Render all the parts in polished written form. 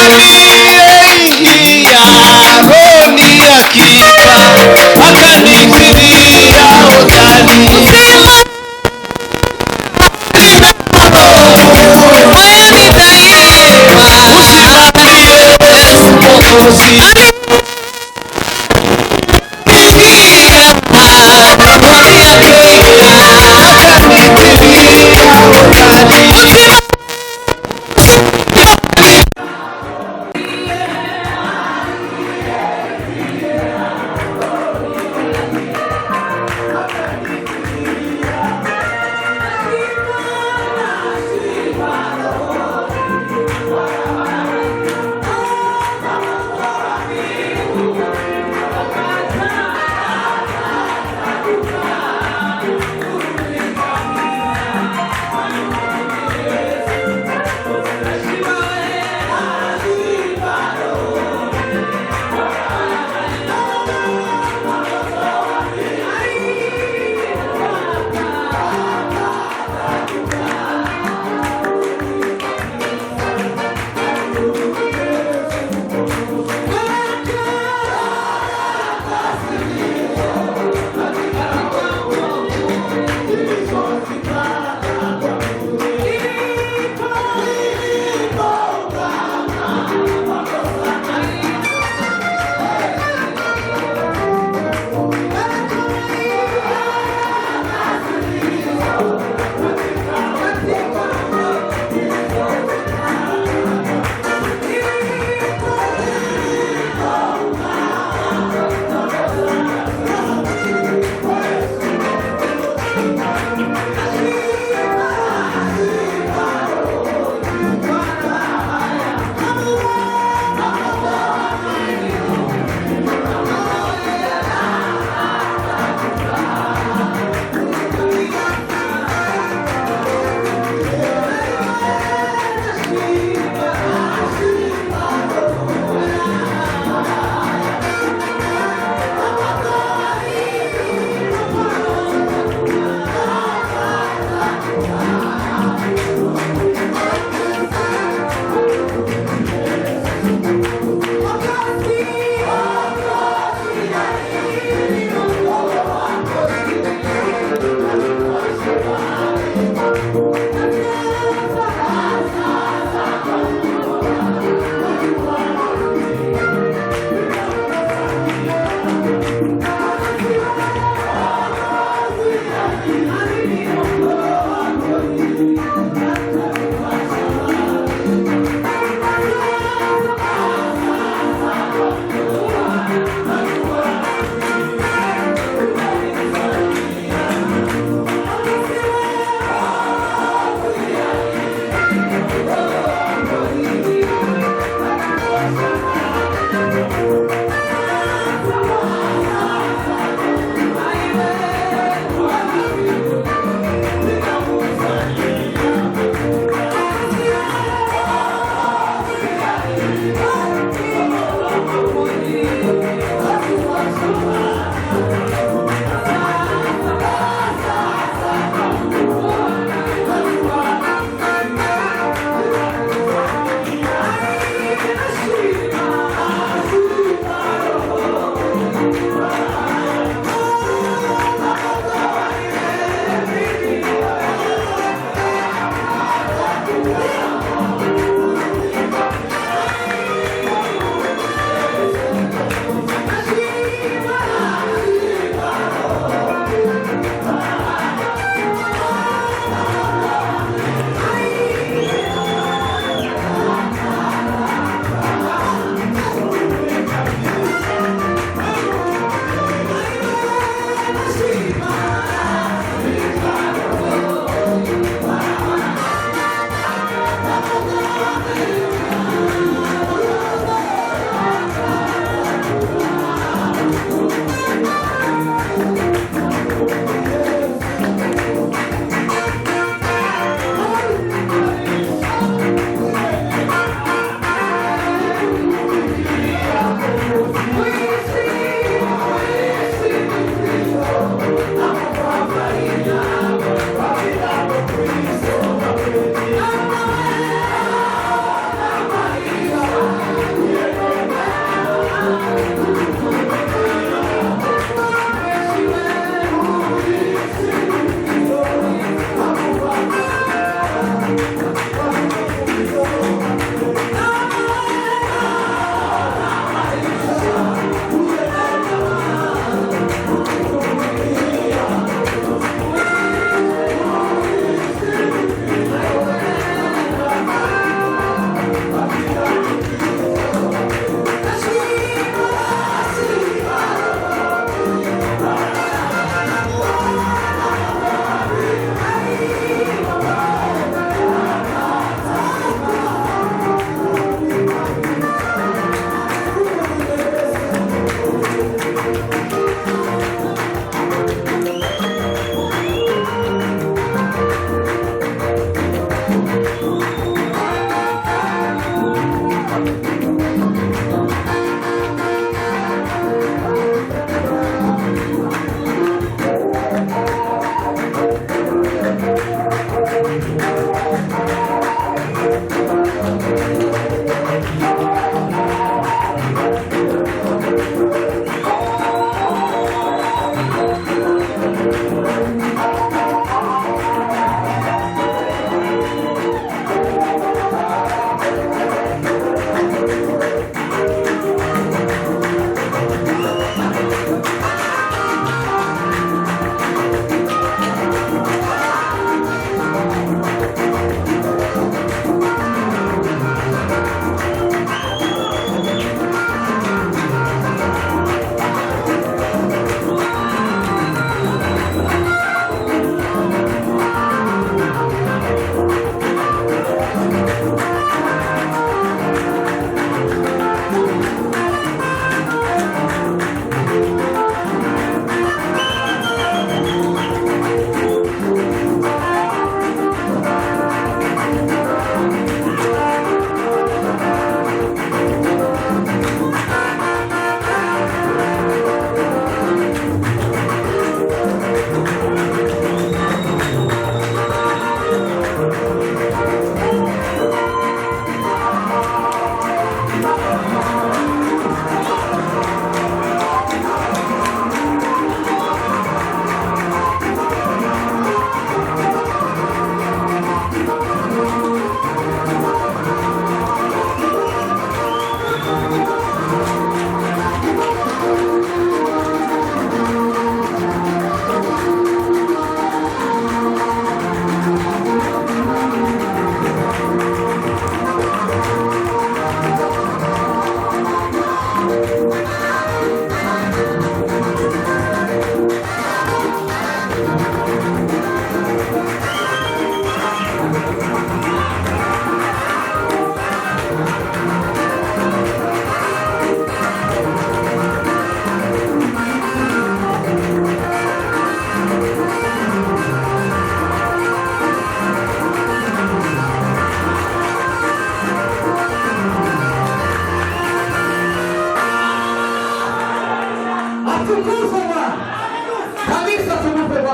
Aliyeingia rohoni hakika akanitilia hodari. Uzima moyoni nitaimba. Uzima ni Yesu Mwokozi. Ingia rohoni hakika. Akanitilia hodari. Uzima.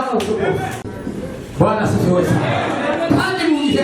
Imana utukufu. Bwana asifiwe sana. Kandi mu gihe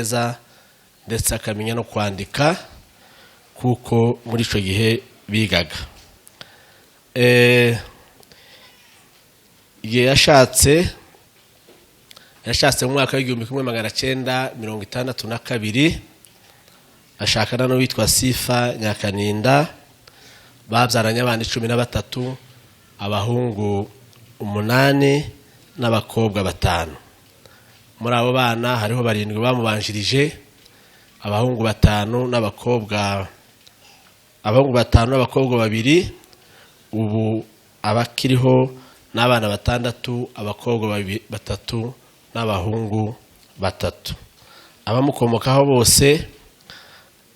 neza ndetse akamenya no kwandika, kuko muri icyo gihe bigaga. Igihe yashatse mu mwaka w'1962, ashakana n'uwitwa Sifa Nyakaninda. Babyaranye abana 13, abahungu 8 n'abakobwa 5. Muri abo bana hariho 7 bamubanjirije, abahungu 5 n'abakobwa, abahungu 5 n'abakobwa 2. Ubu abakiriho n'abana 6, abakobwa 3 n'abahungu 3. Abamukomokaho bose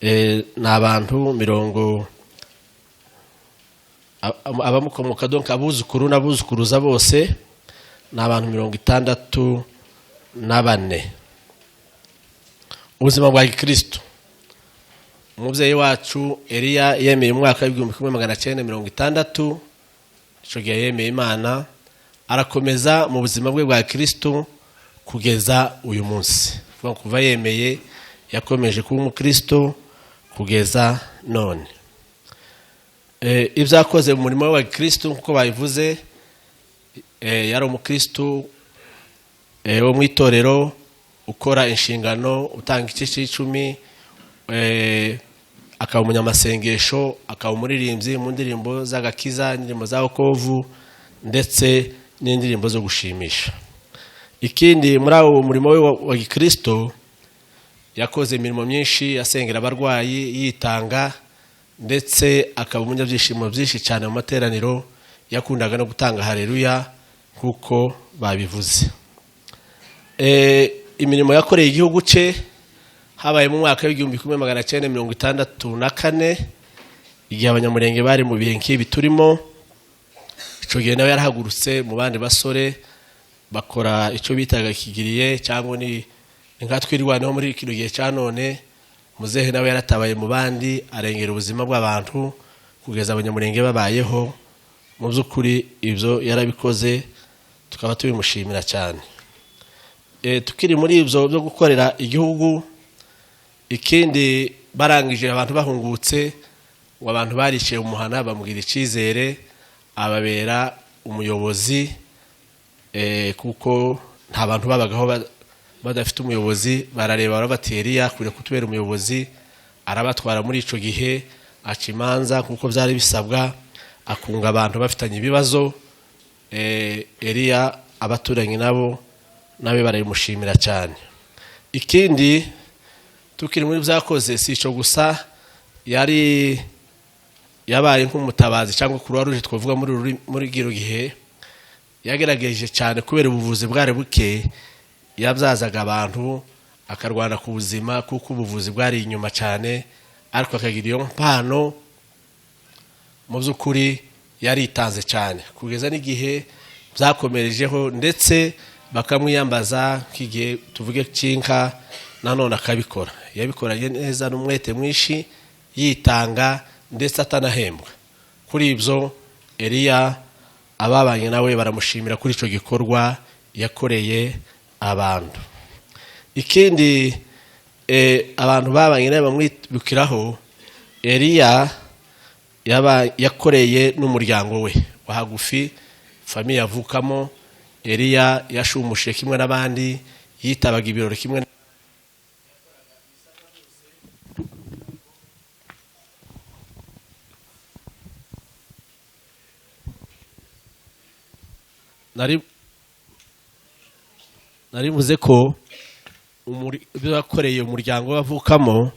ni abantu mirongo, abamukomoka, donc abuzukuru n'abuzukuruza bose ni abantu 64. Ubuzima bwa gikristo: umubyeyi wacu Eliya yemeye umwaka w'1960. Icyo gihe yemeye Imana, arakomeza mu buzima bwe bwa Kristo kugeza uyu munsi. Kuva yemeye yakomeje kuba umukristo kugeza none. Ibyo yakoze mu murimo wa Kristo, nk'uko babivuze, yari umukristo wo mu itorero, ukora inshingano, utanga igice cy'icumi, akaba umunyamasengesho, akaba umuririmbyi mu ndirimbo z'agakiza, indirimbo za wokovu ndetse n'indirimbo zo gushimisha. Ikindi, muri uwo murimo we wa gikristo yakoze imirimo myinshi, asengera abarwayi, yitanga, ndetse akaba umunyabyishimo byinshi cyane mu materaniro. Yakundaga no gutanga haleluya nk'uko babivuze. Imirimo yakoreye igihugu cye habaye mu mwaka w'1964, igihe Abanyamurenge bari mu bihe nk'ibi turimo. Icyo gihe nawe yarahagurutse mu bandi basore, bakora icyo bitaga kigiriye, cyangwa ni nka Twirwaneho muri kino gihe cya none. Muzehe nawe yaratabaye mu bandi, arengera ubuzima bw'abantu kugeza Abanyamurenge babayeho. Mu by'ukuri ibyo yarabikoze, tukaba tubimushimira cyane. Tukiri muri ibyo byo gukorera igihugu, ikindi, barangije abantu bahungutse, ngo abantu bariciye umuhana bamubwira icyizere, ababera umuyobozi, kuko nta bantu babagaho badafite umuyobozi. Barareba barabatera, Eliya akwiriye kutubera umuyobozi. Arabatwara muri icyo gihe, aca imanza kuko byari bisabwa, akunga abantu bafitanye ibibazo. Eliya abaturanyi nabo nawe barabimushimira cyane. Ikindi, tukiri muri byakoze, si icyo gusa, yari yabaye nk'umutabazi cyangwa Croix Rouge twavuga muri kino gihe. Yagerageje cyane kubera ubuvuzi bwari buke, yabyazaga abantu, akarwana ku buzima kuko ubuvuzi bwari inyuma cyane, ariko akagira iyo mpano. Mu by'ukuri yaritanze cyane kugeza n'igihe byakomerejeho, ndetse bakamwiyambaza nk'igihe tuvuge cy'inka, nanone akabikora. Yabikoranye neza n'umwete mwinshi, yitanga ndetse atanahembwa. Kuri ibyo Eliya ababanye nawe baramushimira kuri icyo gikorwa yakoreye abantu. Ikindi, abantu babanye nawe bamwibukiraho, Eliya yakoreye n'umuryango we wa hagufi, famille avukamo. Eliya yashumushe kimwe n'abandi, yitabaga ibirori kimwe. Nari mvuze ko ibyo yakoreye umuryango we avukamo,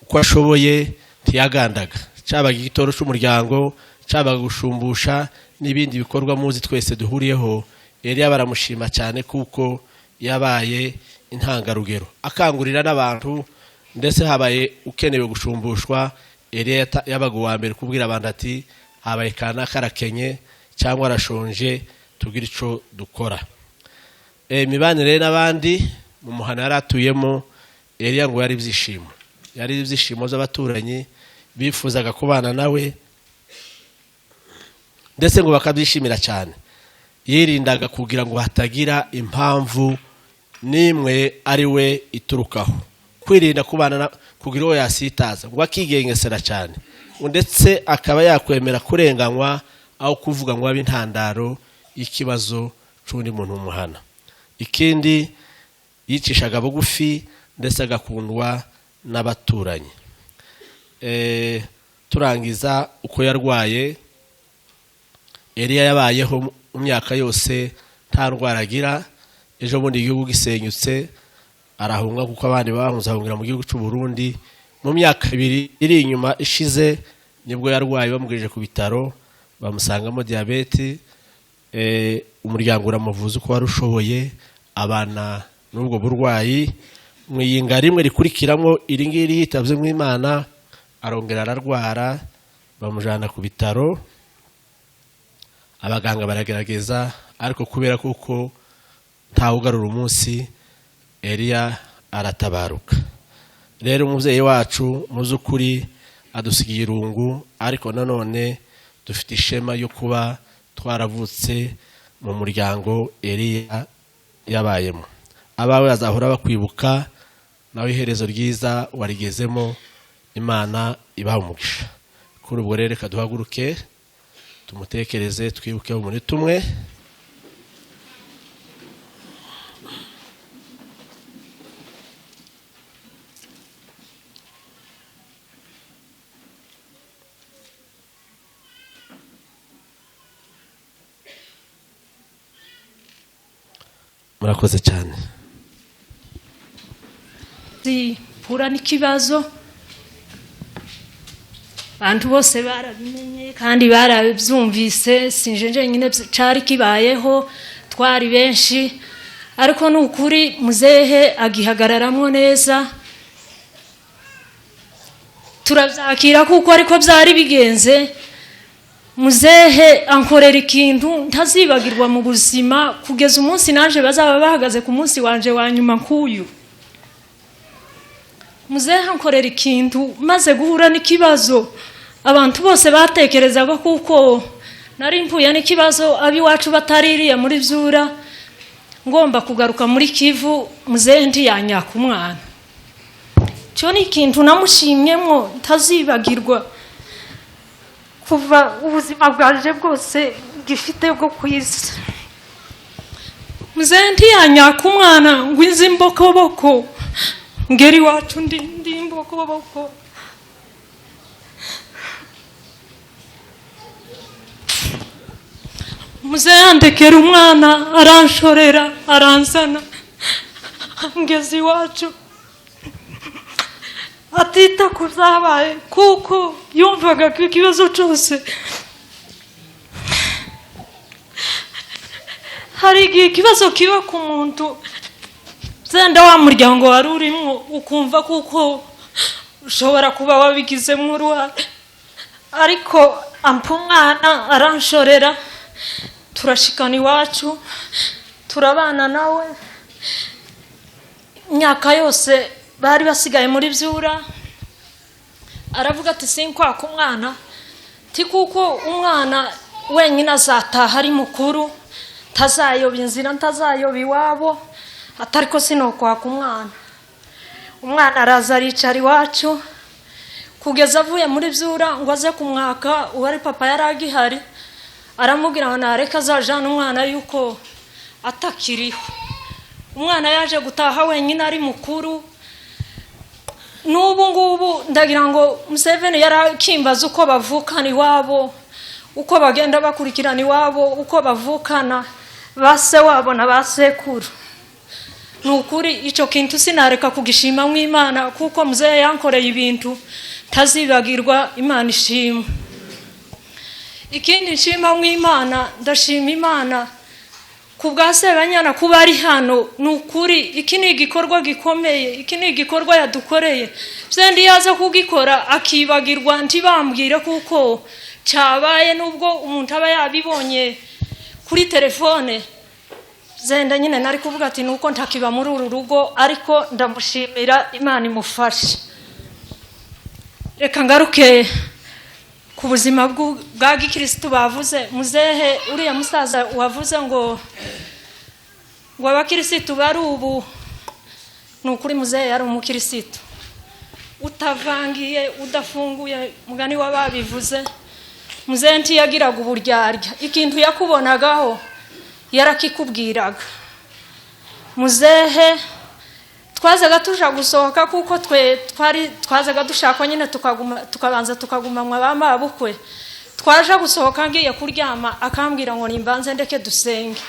uko ashoboye ntiyagandaga, cyabaga igitoro cy'umuryango, cyabaga gushumbusha n'ibindi bikorwa muzi twese duhuriyeho. Eliya baramushima cyane kuko yabaye intangarugero, akangurira n'abantu, ndetse habaye ukenewe gushumbushwa, Eliya yabaga uwa mbere kubwira abantu ati: "Habaye kanaka arakenye cyangwa arashonje, tugire icyo dukora." Imibanire ye n'abandi mu muhana yari atuyemo, Eliya ngo yari ibyishimo, yari ibyishimo by'abaturanyi bifuzaga kubana nawe, ndetse ngo bakabyishimira cyane. Yirindaga kugira ngo hatagira impamvu n'imwe ari we iturukaho. Kwirinda kubana kugira uwo yasitaza, ngo akigengesera cyane, ndetse akaba yakwemera kurenganywa aho kuvuga ngo abe intandaro y'ikibazo c'undi muntu w'umuhana. Ikindi, yicishaga bugufi ndetse agakundwa n'abaturanyi. Turangiza uko yarwaye, Eliya yabayeho mu myaka yose nta ndwara agira. Ejo bundi igihugu gisenyutse arahunga, kuko abandi bahunze, ahungira mu gihugu cy'u Burundi. Mu myaka 2 iri inyuma ishize nibwo yarwaye, bamugirije ku bitaro bamusangamo diyabete. Umuryango uramuvuza uko wari ushoboye, abana n'ubwo burwayi. Mu iyinga rimwe rikurikiramo iri ngiri yitabye Imana, arongera ararwara, bamujyana ku bitaro. Abaganga baragerageza, ariko kubera kuko ntawugarura umunsi, Eliya aratabaruka. Rero umubyeyi wacu mu by'ukuri adusigiye irungu, ariko nanone dufite ishema yo kuba twaravutse mu muryango Eliya yabayemo. Abawe bazahora bakwibuka, nawe iherezo ryiza warigezemo. Imana ibaha umugisha. Kuri ubwo rero reka duhaguruke tumutekereze, twibuke umunota umwe. Murakoze cyane. Zipura n'ikibazo abantu bose barabimenye kandi barabyumvise, sinje njyenyine cari kibayeho, twari benshi. Ariko ni ukuri muzehe agihagararamwo neza, turabyakira kuko ariko byari bigenze. Muzehe ankorera ikintu ntazibagirwa mu buzima kugeza umunsi naje bazaba bahagaze ku munsi wanje wa nyuma nk'uyu. Muzehe ankorera ikintu maze guhura n'ikibazo abantu bose batekerezaga kuko nari mpuye n'ikibazo abiwacu bataririye muri byura, ngomba kugaruka muri Kivu, muzehe ntiyanyaka umwana. Cyo ni ikintu namushimyemo ntazibagirwa kuva ubuzima bwaje bwose gifite bwo kwisi. Muzehe ntiyanyaka umwana ngo inzi imbokoboko, ngeri iwacu ndi imbokoboko. Muzehe andekera umwana, aranshorera, aranzana ngeze iwacu, atita ku byabaye kuko yumvaga ko ikibazo cyose. Hari igihe ikibazo kiba ku muntu zenda wa muryango wari urimo, ukumva kuko ushobora kuba wabigizemo uruhare, ariko ampa umwana aranshorera, turashikana iwacu, turabana nawe imyaka yose bari basigaye muri byura. Aravuga ati sinkwaka umwana, ti kuko umwana wenyine azataha ari mukuru, ntazayoba inzira, ntazayoba iwabo, atariko sinokwaka umwana. Umwana araza aricara iwacu kugeza avuye muri byura ngo aze kumwaka. Uwari papa yari agihari, aramubwira ngo nareka azajana umwana yuko atakiriho. Umwana yaje gutaha wenyine ari mukuru. N'ubu ngubu ndagira ngo Museveni yarakimbaza uko bavukana iwabo, uko bagenda bakurikirana iwabo, uko bavukana base wabo na basekuru. Ni ukuri icyo kintu sinareka kugishima mw'Imana, kuko muzehe yankoreye ibintu ntazibagirwa. Imana ishima. Ikindi nshima mw'Imana, ndashima Imana ku bwa Sebanyana kuba ari hano. Ni ukuri iki ni igikorwa gikomeye, iki ni igikorwa yadukoreye. Byendi yaza kugikora akibagirwa ntibambwire kuko cyabaye, nubwo umuntu aba yabibonye kuri telefone. Zenda nyine nari kuvuga ati nuko ntakiba muri uru rugo, ariko ndamushimira, Imana imufashe. Reka ngaruke ku buzima bwa gikristo bavuze. Muzehe uriya musaza wavuze ngo Ngo abakirisitu bari ubu, ni ukuri muzehe yari umukirisitu utavangiye, udafunguye, mugani w'ababivuze. Muzehe ntiyagiraga uburyarya, ikintu yakubonagaho yarakikubwiraga. Muzehe twazaga tuja gusohoka, kuko twe twari twazaga dushaka nyine tukaguma, tukabanza tukaguma mwa ba mabukwe. Twaje gusohoka ngiye kuryama, akambwira ngo nimbanze ndeke dusenge,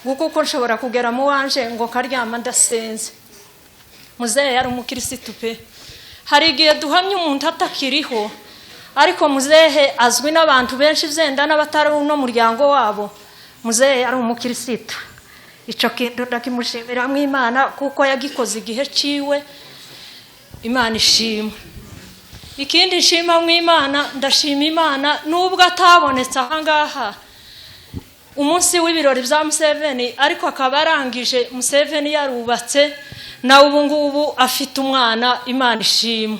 ngo kuko nshobora kugera mu wanje ngo karyama ndasenze. Muzehe yari umukirisitu pe. Hari igihe duhamya umuntu atakiriho, ariko muzehe azwi n'abantu benshi byenda n'abatari uno muryango wabo. Muzehe yari umukirisitu, icyo kintu ndakimushimira mu Imana kuko yagikoze igihe ciwe. Imana ishima. Ikindi nshima mu Imana, ndashima Imana nubwo atabonetse ahangaha umunsi w'ibirori bya Museveni, ariko akaba arangije Museveni yarubatse, nawe ubu ngubu afite umwana. Imana ishima.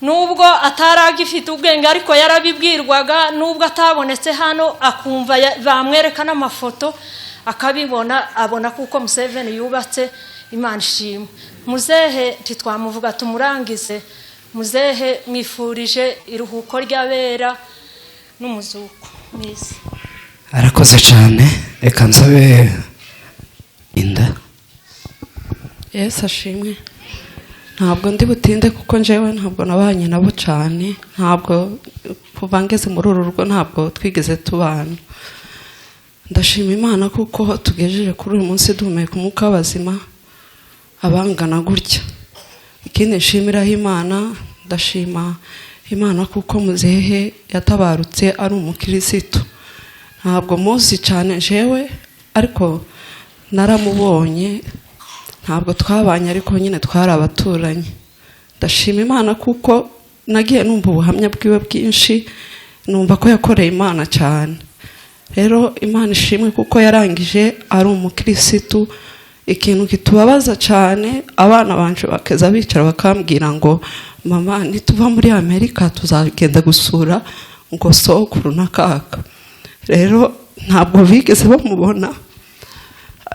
Nubwo ataragifite ubwenge, ariko yarabibwirwaga. Nubwo atabonetse hano, akumva bamwereka n'amafoto akabibona, abona kuko Museveni yubatse. Imana ishima. Muzehe ntitwamuvuga tumurangize. Muzehe mwifurije iruhuko ry'abera n'umuzuko mwiza. Arakoze cyane. Reka nsabe inda. Yesu ashimwe. Ntabwo ndi butinde kuko njyewe ntabwo nabanye nabo cyane, ntabwo kuva ngeze muri uru rugo ntabwo twigeze tubana. Ndashima Imana kuko tugejeje kuri uyu munsi duhumeka umwuka w'abazima abangana gutya. Ikindi nshimiraho Imana, ndashima Imana kuko muzehe yatabarutse ari umukirisitu. Ntabwo muzi cyane njyewe, ariko naramubonye, ntabwo twabanye ariko nyine twari abaturanyi. Ndashima Imana kuko nagiye numva ubuhamya bwiwe bwinshi, numva ko yakoreye Imana cyane. Rero Imana ishimwe kuko yarangije ari umukirisitu. Ikintu kitubabaza cyane, abana banje bakeza bicara bakambwira ngo mama, nituva muri Amerika tuzagenda gusura ngo sokuru na kaka. Rero ntabwo bigeze bamubona,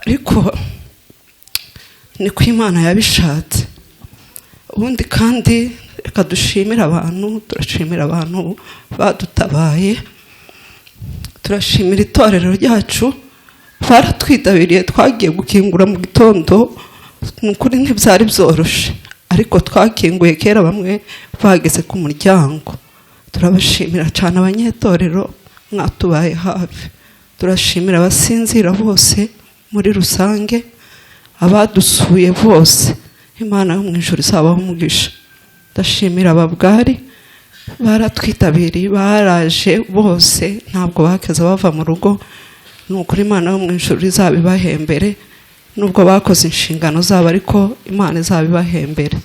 ariko niko Imana yabishatse. Ubundi kandi reka dushimire abantu, turashimira abantu badutabaye, turashimira itorero ryacu baratwitabiriye. Twagiye gukingura mu gitondo, ni ukuri ntibyari byoroshe, ariko twakinguye kera bamwe bageze ku muryango. Turabashimira cyane abanyetorero mwatubaye hafi. Turashimira abasinzira bose muri rusange, abadusuye bose. Imana yo mu ijuru izabaha umugisha. Ndashimira ababwari baratwitabiriye, baraje bose, ntabwo bakeza bava mu rugo. Ni ukuri Imana yo mu ijuru izabibahembere, nubwo bakoze inshingano zabo, ariko Imana izabibahembere.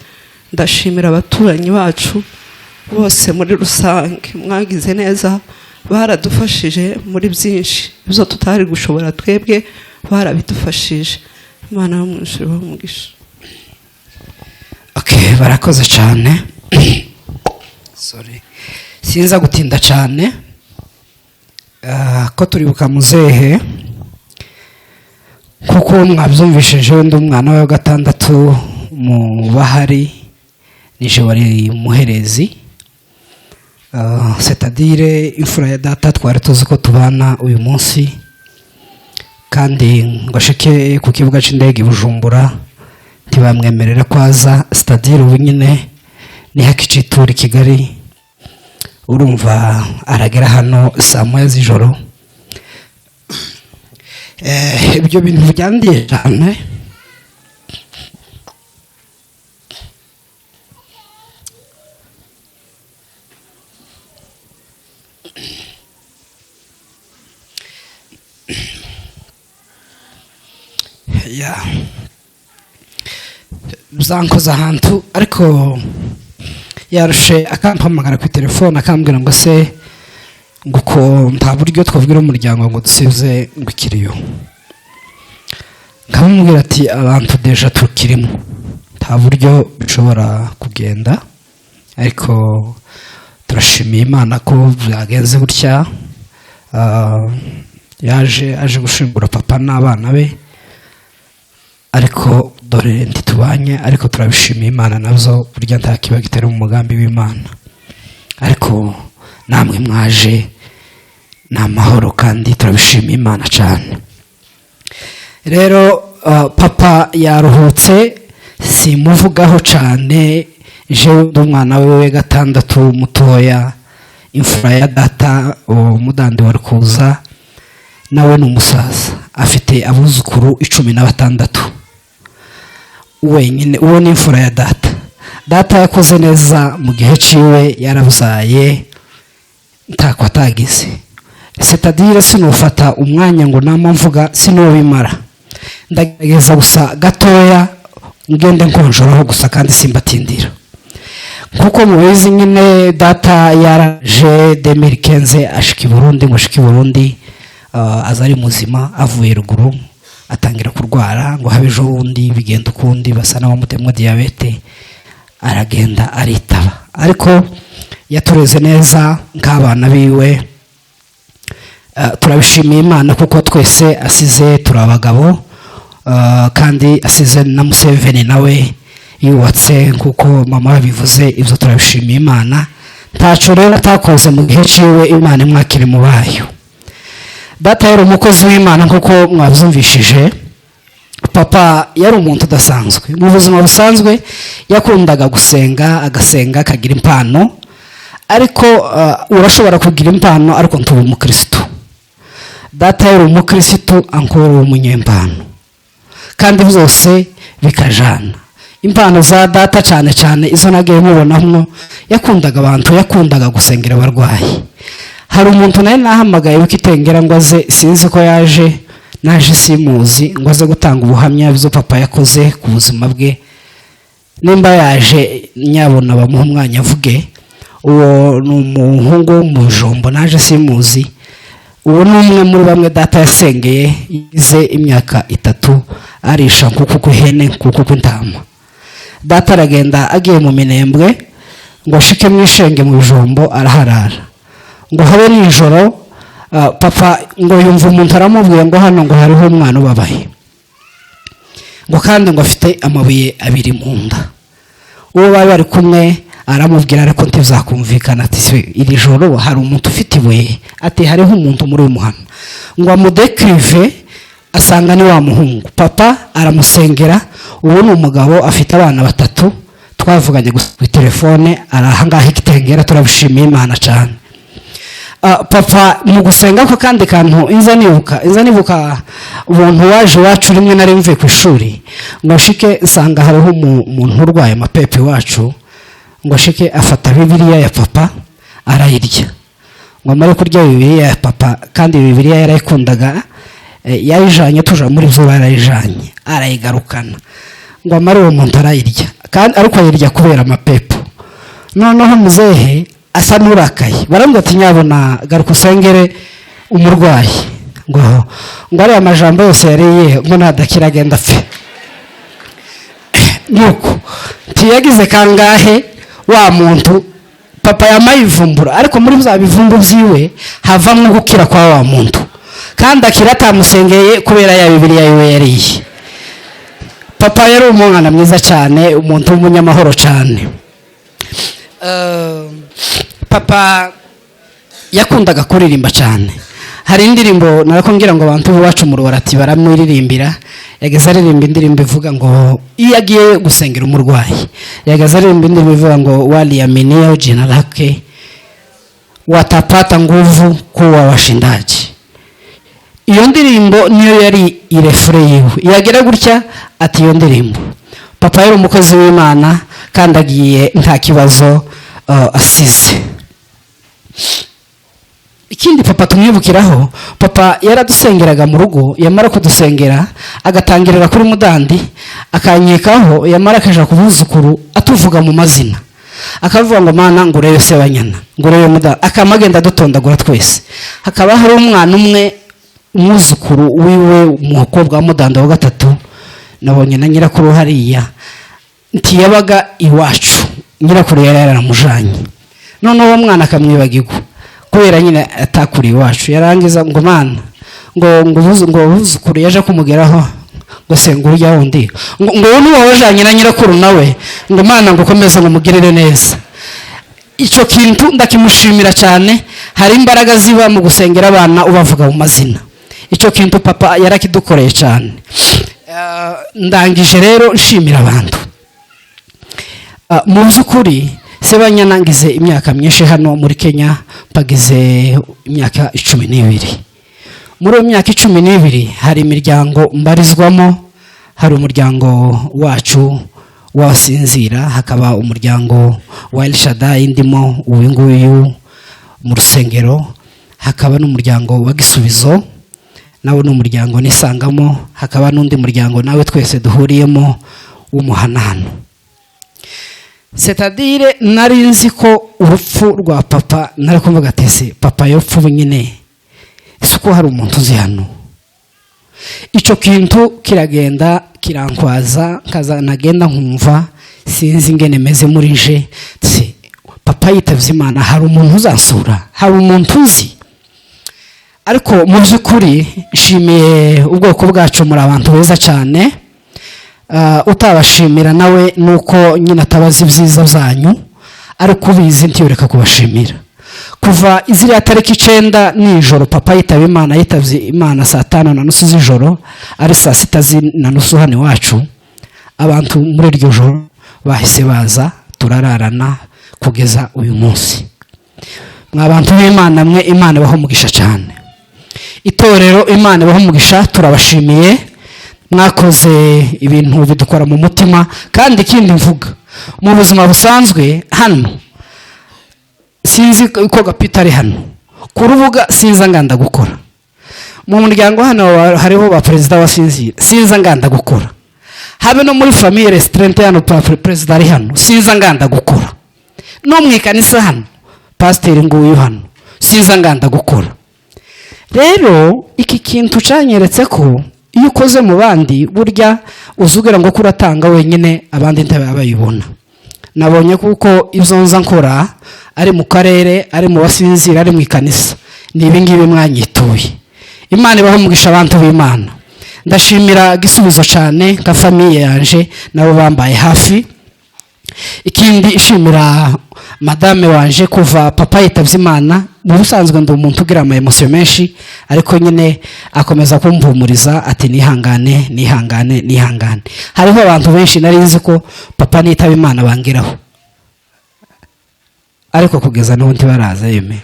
Ndashimira abaturanyi bacu bose muri rusange, mwagize neza, baradufashije muri byinshi, ibyo tutari gushobora twebwe barabidufashije. Imana yo mu ijuru ibahe umugisha. Okay, barakoze cyane. Sorry, sinza gutinda cyane. Ko turibuka muzehe, kuko mwabyumvishije, ndi umwana we wa gatandatu mu bahari, nije wari umuherezi, c'est-à-dire imfura ya data. Twari tuzi ko tubana uyu munsi, kandi ngo ashike ku kibuga cy'indege i Bujumbura ntibamwemerera ko aza, c'est-à-dire ubu nyine ni hakicitura i Kigali. Urumva aragera hano saa 1 z'ijoro. Ibyo bintu byandiye cyane. Ya byankoze ahantu, ariko yarushe akampamagara ku telefone akambwira ngo se ngo uko nta buryo twabwira umuryango ngo dusize ngo ikiriyo. Nkamubwira ati abantu deja tukirimo, nta buryo bishobora kugenda, ariko turashimiye Imana ko byagenze gutya. Yaje aje gushingura papa n'abana be. Ariko dore ntitubanye, ariko turabishimiye Imana nabyo, burya nta kiba gitari mu mugambi w'Imana. Ariko namwe mwaje ni amahoro kandi turabishimiye Imana cyane. Rero papa yaruhutse, simuvugaho cyane. Jewe ndi umwana we gatandatu mutoya, imfura ya data. Uwo mudandi wa Rukuza nawe ni umusaza, afite abuzukuru 16 wenyine. Uwo ni imfura ya data. Data yakoze neza mu gihe ciwe, yarabyaye ntako atagize. C'est-à-dire sinufata umwanya ngo nama mvuga, sinubimara, ndagerageza gusa gatoya ngende nkonjoraho gusa kandi simbatindira. Nkuko mubizi nyine, data yaraje 2015 ashika i Burundi. Ngo ashika i Burundi aza ari muzima, avuye ruguru atangira kurwara, ngo habe ejo bundi bigenda ukundi, basa n'abamutemwa diyabete, aragenda aritaba. Ariko yatureze neza nk'abana biwe. Turabishimiye Imana kuko twese asize turi abagabo, kandi asize na Museveni nawe yubatse nkuko mama yabivuze. Ibyo turabishimiye Imana. Ntaco rero atakoze mu gihe ciwe, Imana imwakire mu bayo. Data yari umukozi w'Imana nkuko mwabyumvishije. Papa yari umuntu udasanzwe mu buzima busanzwe, yakundaga gusenga, agasenga akagira impano. Ariko urashobora kugira impano ariko ntube umukristo. Data yari umukristo ankora umunyempano, kandi byose bikajana. Impano za data cyane cyane izo nagiye mubonamo, yakundaga abantu, yakundaga gusengera abarwayi. Hari umuntu nawe nahamagaye wikitengera ngo aze, sinzi ko yaje, naje simuzi, ngo aze gutanga ubuhamya byo papa yakoze ku buzima bwe. Nimba yaje nyabona bamuha umwanya avuge. Uwo ni umuhungu w'umujombo, naje simuzi. Uwo ni umwe muri bamwe data yasengeye, yize imyaka 3 arisha nkuko kw'ihene nkuko kw'intama. Data aragenda agiye mu Minembwe ngo ashike mwishenge mu bijombo, araharara ngo habe nijoro. Papa ngo yumva umuntu aramubwiye ngo hano ngo hariho umwana ubabaye, ngo kandi ngo afite amabuye 2 mu nda. Uwo bari bari kumwe aramubwira, ariko ntibizakumvikana, ati iri joro hari umuntu ufite ibuye, ati hariho umuntu muri uyu muhana. Ngo amudekrive asanga ni wa muhungu. Papa aramusengera. Ubu ni umugabo afite abana 3, twavuganye gusa kuri telefone, arahangaha igitengera. Turabishimiye Imana cyane. Papa mu gusenga ko kandi kantu inza nibuka umuntu waje iwacu rimwe nari mvuye ku ishuri, ngo ashike nsanga hariho umuntu urwaye amapepe iwacu, ngo ashike afata Bibiliya ya papa arayirya. Ngo amare kurya Bibiliya ya papa, kandi Bibiliya yarayikundaga, yayijanye tuja muri byo barayijanye, arayigarukana. Ngo amare uwo muntu arayirya, kandi ariko ayirya kubera amapepo. Noneho muzehe asa n'urakaye, baramubwira ati nyabona garuka usengere umurwayi, ngo ariya majambo yose yariye ngo nadakira agenda apfe. Nuko ntiyagize kangahe wa muntu papa yamayivumbura, ariko muri bya bivumbu byiwe havamwo gukira kwa wa muntu, kandi akira atamusengeye kubera ya Bibiliya yiwe yariye. Papa yari umwana mwiza cyane, umuntu w'umunyamahoro cyane. Papa yakundaga kuririmba cyane. Hari indirimbo narakongera ngo abantu b'iwacu mu Rubarati baramwiririmbira. Yageze aririmba indirimbo ivuga ngo iyo agiye gusengera umurwayi, yageze aririmba indirimbo ivuga ngo waliamini jina lake watapata nguvu kuwa washindaji. Iyo ndirimbo niyo yari irefure yiwe. Yagera gutya ati iyo ndirimbo. Papa yari umukozi w'Imana kandi agiye nta kibazo asize. Ikindi papa tumwibukiraho, papa yaradusengeraga mu rugo, yamara kudusengera agatangirira kuri mudandi akanyekaho, yamara akaja kubuzukuru atuvuga mu mazina, akavuga ngo mana ngo urebe se banyana, ngo urebe mudandi, akamagenda dutondagura twese. Hakaba hari umwana umwe umwuzukuru wiwe umukobwa wa mudandi wa gatatu, nabonye na nyirakuru hariya, ntiyabaga iwacu, nyirakuru yari yaramujanye. Noneho uwo mwana akamwibagirwa kubera nyine atakuriye iwacu. Yarangiza ngo mana ngo ngo buzukuru yaje kumugeraho Ngo se ngo urya wundi ngo uwo ni wowe wajanye na nyirakuru nawe, ngo Mana ngo ukomeze ngo mugirire neza. Icyo kintu ndakimushimira cyane. Hari imbaraga ziba mu gusengera abana ubavuga mu mazina. Icyo kintu papa yarakidukoreye cyane. Ndangije rero nshimira abantu. Mu by'ukuri Sebanyana ngize imyaka myinshi hano muri Kenya, mpagize imyaka 12. Muri iyo myaka 12 hari imiryango mbarizwamo. Hari umuryango wacu w'abasinzira, hakaba umuryango wa El Shaddai ndimo uyu nguyu mu rusengero, hakaba n'umuryango wa Gisubizo nawo ni umuryango nisangamo, hakaba n'undi muryango nawe twese duhuriyemo w'umuhanahano. C'est-à-dire nari nzi ko urupfu rwa papa, nari kuvuga ati ese papa yopfa ubu nyine, ese uko hari umuntu uzi hano? Icyo kintu kiragenda kirankwaza, nkaza nagenda nkumva sinzi ingene meze muri nje. Se papa yitavye Imana, hari umuntu uzansura? Hari umuntu uzi? Ariko mu by'ukuri nshimiye ubwoko bwacu, muri abantu beza cyane. Utabashimira nawe nuko nyine atabazi ibyiza byanyu, ariko ubizi ntiyoreka kubashimira. Kuva iziriya tariki 9 nijoro papa yitaba Imana, yitavye Imana saa 5:30 z'ijoro, ari saa 6:30 hano iwacu, abantu muri iryo joro bahise baza turararana kugeza uyu munsi. Mwa bantu b'Imana mwe, Imana ibahe umugisha cyane. Itorero Imana ibahe umugisha, turabashimiye, mwakoze ibintu bidukora mu mutima. Kandi ikindi mvuga mu buzima busanzwe hano, sinzi ko Gapita ari hano ku rubuga, sinza nganda gukora mu muryango hano hariho ba perezida wa sinzira, sinza nganda gukora habe no muri famille restaurant hano perezida ari hano, sinza nganda gukora no mu ikanisa hano pasiteri nguyu hano, sinza nganda gukora. Rero iki kintu canyeretse ko iyo ukoze mu bandi burya uzugira ngo kuratanga wenyine, abandi ntibaba bayibona. Nabonye kuko ibyo nza nkora ari mu karere, ari mu basinzira, ari mu ikanisa, ni ibi ngibi mwanyituye. Imana ibahe umugisha abantu b'Imana. Ndashimira Gisubizo cyane nka famiye yanje nabo bambaye hafi. Ikindi ishimira madame wanje kuva papa yitavye Imana. Mu busanzwe ndi umuntu ugira ama emotion menshi, ariko nyine akomeza kumpumuriza ati nihangane, nihangane, nihangane. Hariho abantu benshi nari nzi ko papa nitaba Imana bangeraho, ariko kugeza n'ubu ntibaraza yeme.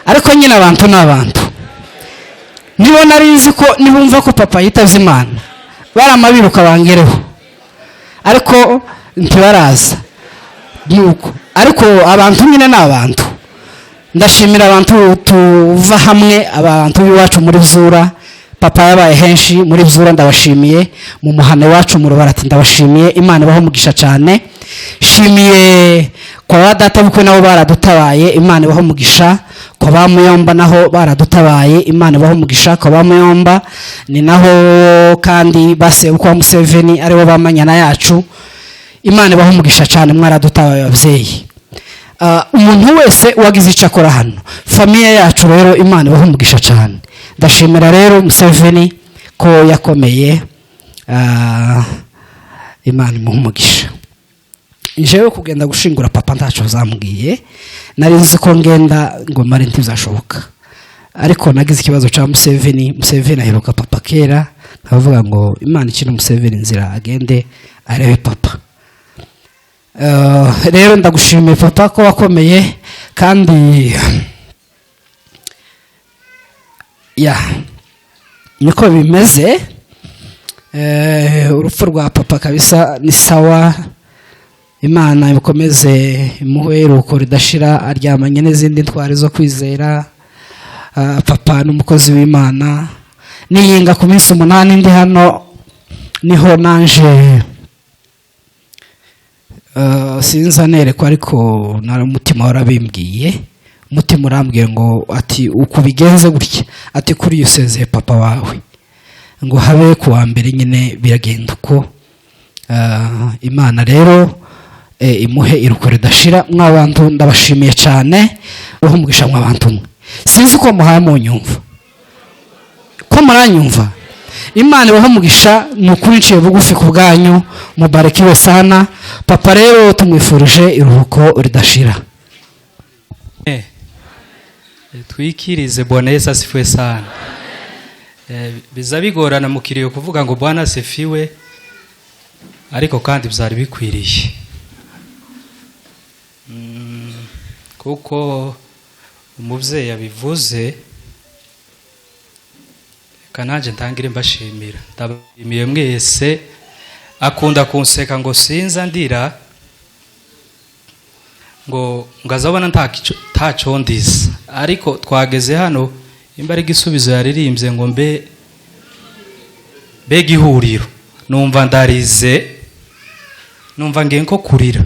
Ariko nyine abantu ni abantu, nibo nari nzi ko nibumva ko papa yitavye Imana baramabiruka bangereho, ariko ntibaraza nuko. Ariko abantu nyine ni abantu. Ndashimira abantu tuva hamwe, abantu b'iwacu muri Bzura, papa yabaye henshi muri Bzura, ndabashimiye. Mu muhana wacu mu Rubarati ndabashimiye, Imana ibahe umugisha cyane. Shimiye kwa ba data bukwe nabo baradutabaye, Imana ibahe umugisha. Kwa ba Muyomba naho baradutabaye, Imana ibahe umugisha. Kwa ba Muyomba ni naho kandi base uko Museveni aribo bamanyana yacu, Imana ibahe umugisha cyane, mwaradutabaye ababyeyi. Umuntu wese wagize icyo akora hano famiye yacu rero Imana ibahe umugisha cyane. Ndashimira rero Museveni ko yakomeye, Imana imuhe umugisha. Njewe kugenda gushingura papa ntaco zambwiye, nari nzi ko ngenda ngo mare ntibizashoboka, ariko nagize ikibazo ca Museveni. Museveni aheruka papa kera, nkavuga ngo Imana ikina Museveni inzira agende arebe papa. Rero ndagushimiye papa ko wakomeye, kandi ya niko bimeze. Urupfu rwa papa kabisa ni sawa, Imana ikomeze imuhe iruhuko ridashira, aryamanye n'izindi ntwari zo kwizera. Papa n'umukozi w'Imana, niyinga ku minsi 8 ndi hano niho nanje sinza nerekwa, ariko nari umutima warabimbwiye, umutima urambwiye ngo ati ukubigenze gutya, ati kuri usezeye papa wawe ngo habe kuwa mbere nyine biragenda uko. Imana rero imuhe iruhuko ridashira. Mwabantu ndabashimiye cyane, uho umugisha mwabantu mwe, sinzi ko muhaye mu nyumva Ko muranyumva? Imana ibahe umugisha, ni ukuri nciye bugufi ku bwanyu, mubarikiwe sana. Papa rero tumwifurije iruhuko ridashira. Twikirize. Bwana Yesu asifiwe sana. Biza bigorana mu kiriyo kuvuga ngo Bwana asifiwe, ariko kandi byari bikwiriye, kuko umubyeyi yabivuze. Reka nanjye ntangire mbashimira, ndabashimiye mwese. Akunda kunseka ngo sinza ndira, ngo ngazabona ntacyo ndiza, ariko twageze hano imba ari igisubizo yaririmbye ngo mbe mbega ihuriro, numva ndarize, numva ngiye nko kurira.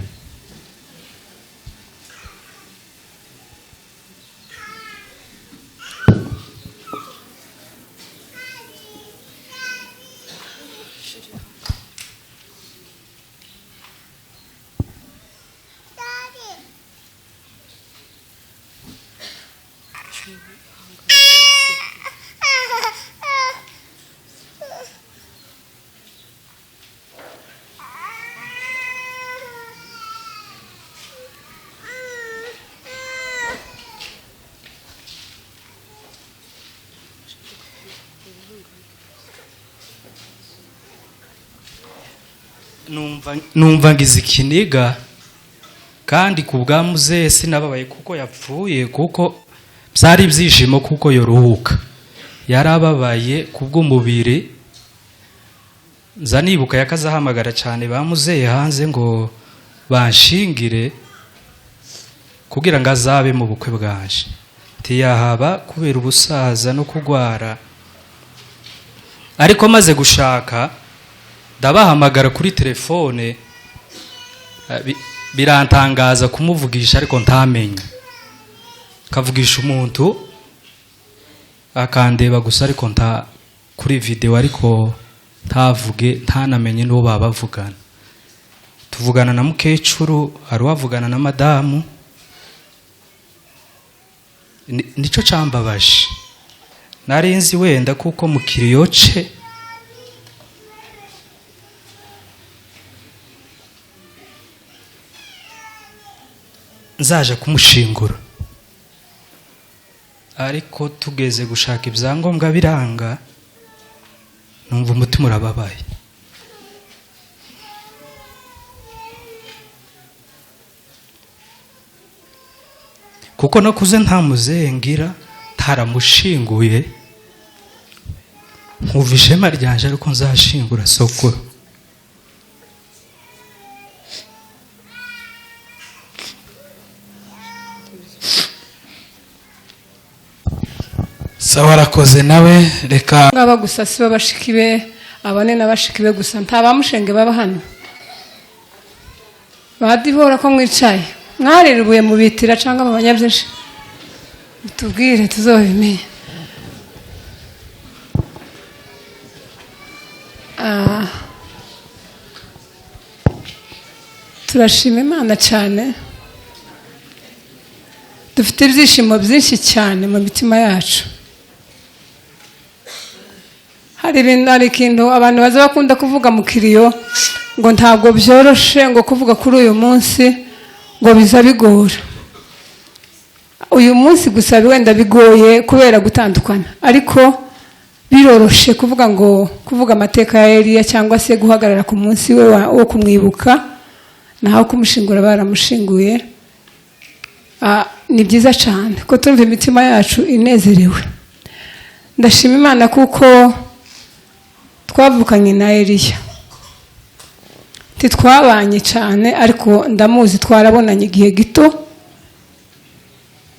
Numva ngize ikiniga, kandi ku bwa muzehe sinababaye kuko yapfuye, kuko byari ibyishimo kuko yoruhuka. Yarababaye ku bw'umubiri. Nza nibuka yakazahamagara cyane ba muzehe hanze ngo banshingire kugira ngo azabe mu bukwe bwanje, ntiyahaba kubera ubusaza no kugwara. Ariko maze gushaka ndabahamagara kuri telefone, birantangaza kumuvugisha ariko ntamenye. Kavugisha umuntu akandeba gusa, ariko nta kuri video, ariko ntavuge, ntanamenye n'uwo babavugana. Tuvugana na mukecuru, hari uwavugana na madamu. Nico cambabaje, nari nzi wenda kuko mu kiriyo ce nzaje kumushingura, ariko tugeze gushaka ibyangombwa biranga, numva umutima urababaye. Kuko nakuze nta muzehe ngira, ntaramushinguye, nkumva ishema ryanje ariko nzashingura sokuru. Sawa, arakoze nawe. Reka ngaba gusa si bashiki be, abane na bashiki be gusa, nta bamushenge baba hano. Badivora ko mwicaye mwariribuye mubitira cyangwa mu banyabyinshi, mutubwire tuzobimenye. Turashima Imana cyane, dufite ibyishimo byinshi cyane mu mitima yacu. Hari ibintu, hari ikintu abantu baza bakunda kuvuga mu kiriyo ngo ntabwo byoroshe, ngo kuvuga kuri uyu munsi ngo biza bigora. Uyu munsi gusa wenda bigoye kubera gutandukana, ariko biroroshe kuvuga ngo kuvuga amateka ya Eliya cyangwa se guhagarara ku munsi we wo kumwibuka, naho kumushingura baramushinguye. Ni byiza cyane ko tumva imitima yacu inezerewe. Ndashima Imana kuko twavukanye na Eliya, titwabanye cyane ariko ndamuzi, twarabonanye igihe gito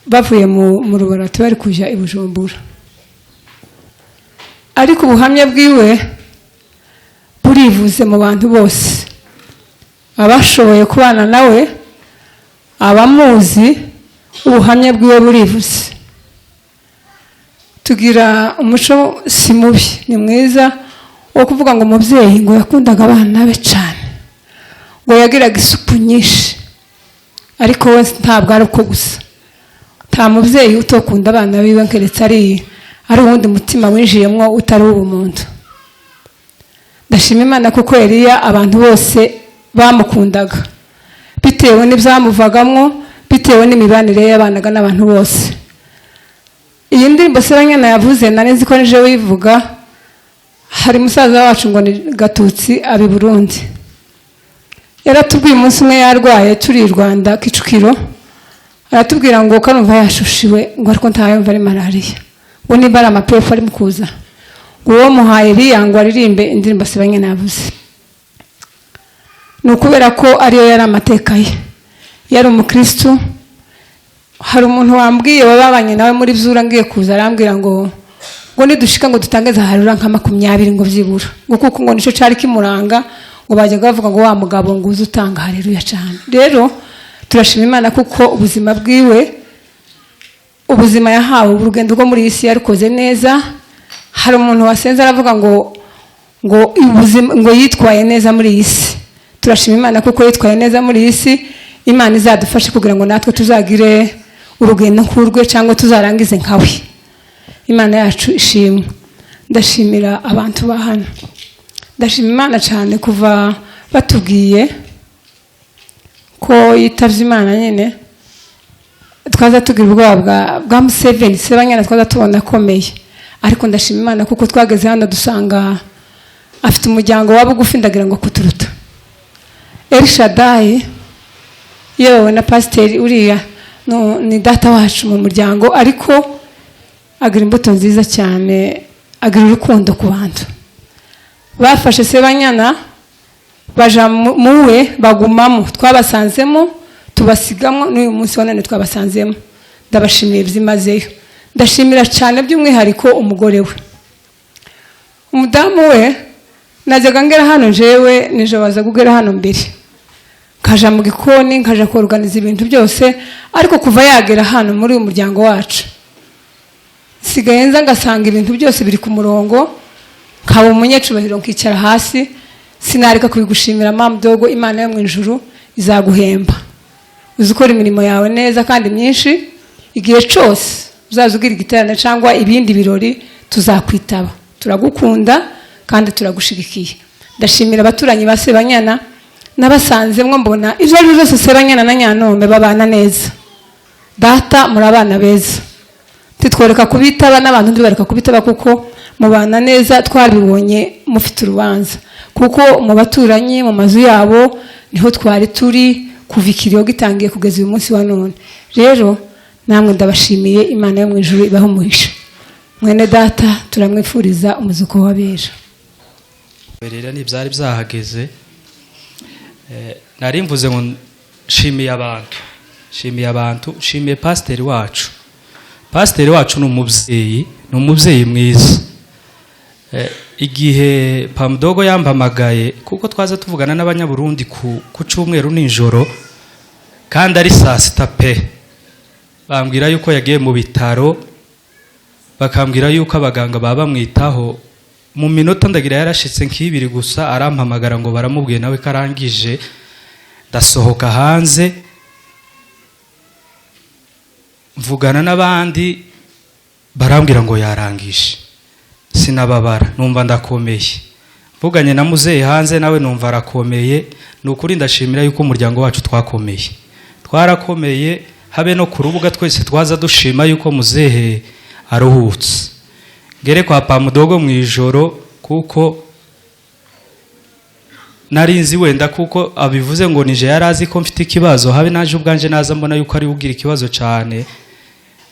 bavuye mu rubarati bari kujya i Bujumbura, ariko ubuhamya bwiwe burivuze mu bantu bose abashoboye kubana nawe, abamuzi, ubuhamya bwiwe burivuze. Tugira umuco si mubi, ni mwiza wo kuvuga ngo umubyeyi ngo yakundaga abana be cyane, ngo yagiraga isupu nyinshi, ariko we ntabwo ari uko gusa. Nta mubyeyi utokunda abana biwe keretse Ari uwundi mutima winjiyemo utari uw'umuntu. Ndashima Imana kuko Eliya abantu bose bamukundaga bitewe n'ibyamuvagamo, bitewe n'imibanire y'abanaga n'abantu bose. Iyi ndirimbo Sebanyana yavuze, nari nzi ko nije wivuga. Hari musaza wacu ngo ni Gatutsi, abi Burundi, yaratubwiye umunsi umwe yarwaye turi i Rwanda Kicukiro, aratubwira ngo karumva yashushiwe, ngo ariko ntayumva ari malariya, ngo nimba ari amapefu arimo kuza, ngo uwo muhaye Eliya ngo aririmbe indirimbo Sebanyana yavuze. Ni ukubera ko ariyo yari amateka ye, yari umukristu. Hari umuntu wambwiye wababanye nawe muri byura, ngiye kuza arambwira ngo nidushika ngo dutange zaharura nka 20 ngo byibura, ngo kuko ngo nico cari kimuranga, ngo bajyaga bavuga ngo wa mugabo ngo uze utanga haleluya cyane. Rero turashima Imana kuko ubuzima bwiwe, ubuzima yahawe, urugendo rwo muri iyi si yarukoze neza. Hari umuntu wasenze aravuga ngo ubuzima ngo yitwaye neza muri iyi si. Turashima Imana kuko yitwaye neza muri iyi si. Imana izadufashe kugira ngo natwe tuzagire urugendo nkurwe cyangwa tuzarangize nkawe. Imana yacu ishimwe. Ndashimira abantu ba hano, ndashima Imana cyane kuva batubwiye ko yitavye Imana nyine, twaza tugira ubwoba bwa Museveni Sebanyana, twaza tubona akomeye, ariko ndashima Imana kuko twageze hano dusanga afite umuryango wa bugufi, ndagira ngo kuturuta. Elshadai yewe na pasiteri uriya ni data wacu mu muryango, ariko agira imbuto nziza cyane, agira urukundo ku bantu. Bafashe Sebanyana baja muwe bagumamo, twabasanzemo tubasigamo, n'uyu munsi wa none twabasanzemo. Ndabashimiye byimazeyo. Ndashimira cyane by'umwihariko umugore we, umudamu we. Najyaga ngera hano jewe nije baza kugera hano mbere, nkaja mu gikoni nkaja kuorganiza ibintu byose, ariko kuva yagera hano muri uyu muryango wacu sigaye nza ngasanga ibintu byose biri ku murongo, nkaba umunyecubahiro nkicara hasi. Sinareka kubigushimira mama dogo, Imana yo mu ijuru izaguhemba. Uzi ukora imirimo yawe neza kandi myinshi, igihe cyose uzaza ugira igiterane cyangwa ibindi birori tuzakwitaba. Turagukunda kandi turagushigikiye. Ndashimira abaturanyi ba Sebanyana nabasanzemwo, mbona ibyo ari byose Sebanyana na Nyanome babana neza. Data muri abana beza, titworeka kubitaba n'abantu ntibareka kubitaba kuko mubana neza, twabibonye mufite urubanza, kuko mu baturanyi mu mazu yabo niho twari turi kuva ikiriyo gitangiye kugeza uyu munsi wa none. Rero namwe ndabashimiye, Imana yo mu ijuru ibahe umugisha. Mwene data turamwifuriza umuzuko w'abera. Rero ntibyari byahageze, nari mvuze ngo nshimiye abantu, nshimiye abantu, nshimiye pasiteri wacu. Pasiteri wacu ni umubyeyi, ni umubyeyi mwiza. Igihe Pamudogo yampamagaye, kuko twaza tuvugana n'abanyaburundi ku cyumweru nijoro kandi ari saa sita pe, bambwira yuko yagiye mu bitaro, bakambwira yuko abaganga baba bamwitaho. Mu minota ndagira yarashitse nk'ibiri gusa, arampamagara ngo baramubwiye nawe karangije. Ndasohoka hanze mvugana n'abandi, barambwira ngo yarangije. Sinababara, numva ndakomeye. Mvuganye na muzehe hanze nawe numva arakomeye. Ni ukuri ndashimira yuko umuryango wacu twakomeye, twarakomeye, habe no ku rubuga twese twaza dushima yuko muzehe aruhutse. Ngere kwa Pamudogo mu ijoro, kuko narinzi wenda kuko abivuze ngo nije yarazi ko mfite ikibazo, habe naje ubwanje naza mbona yuko ari ugira ikibazo cyane,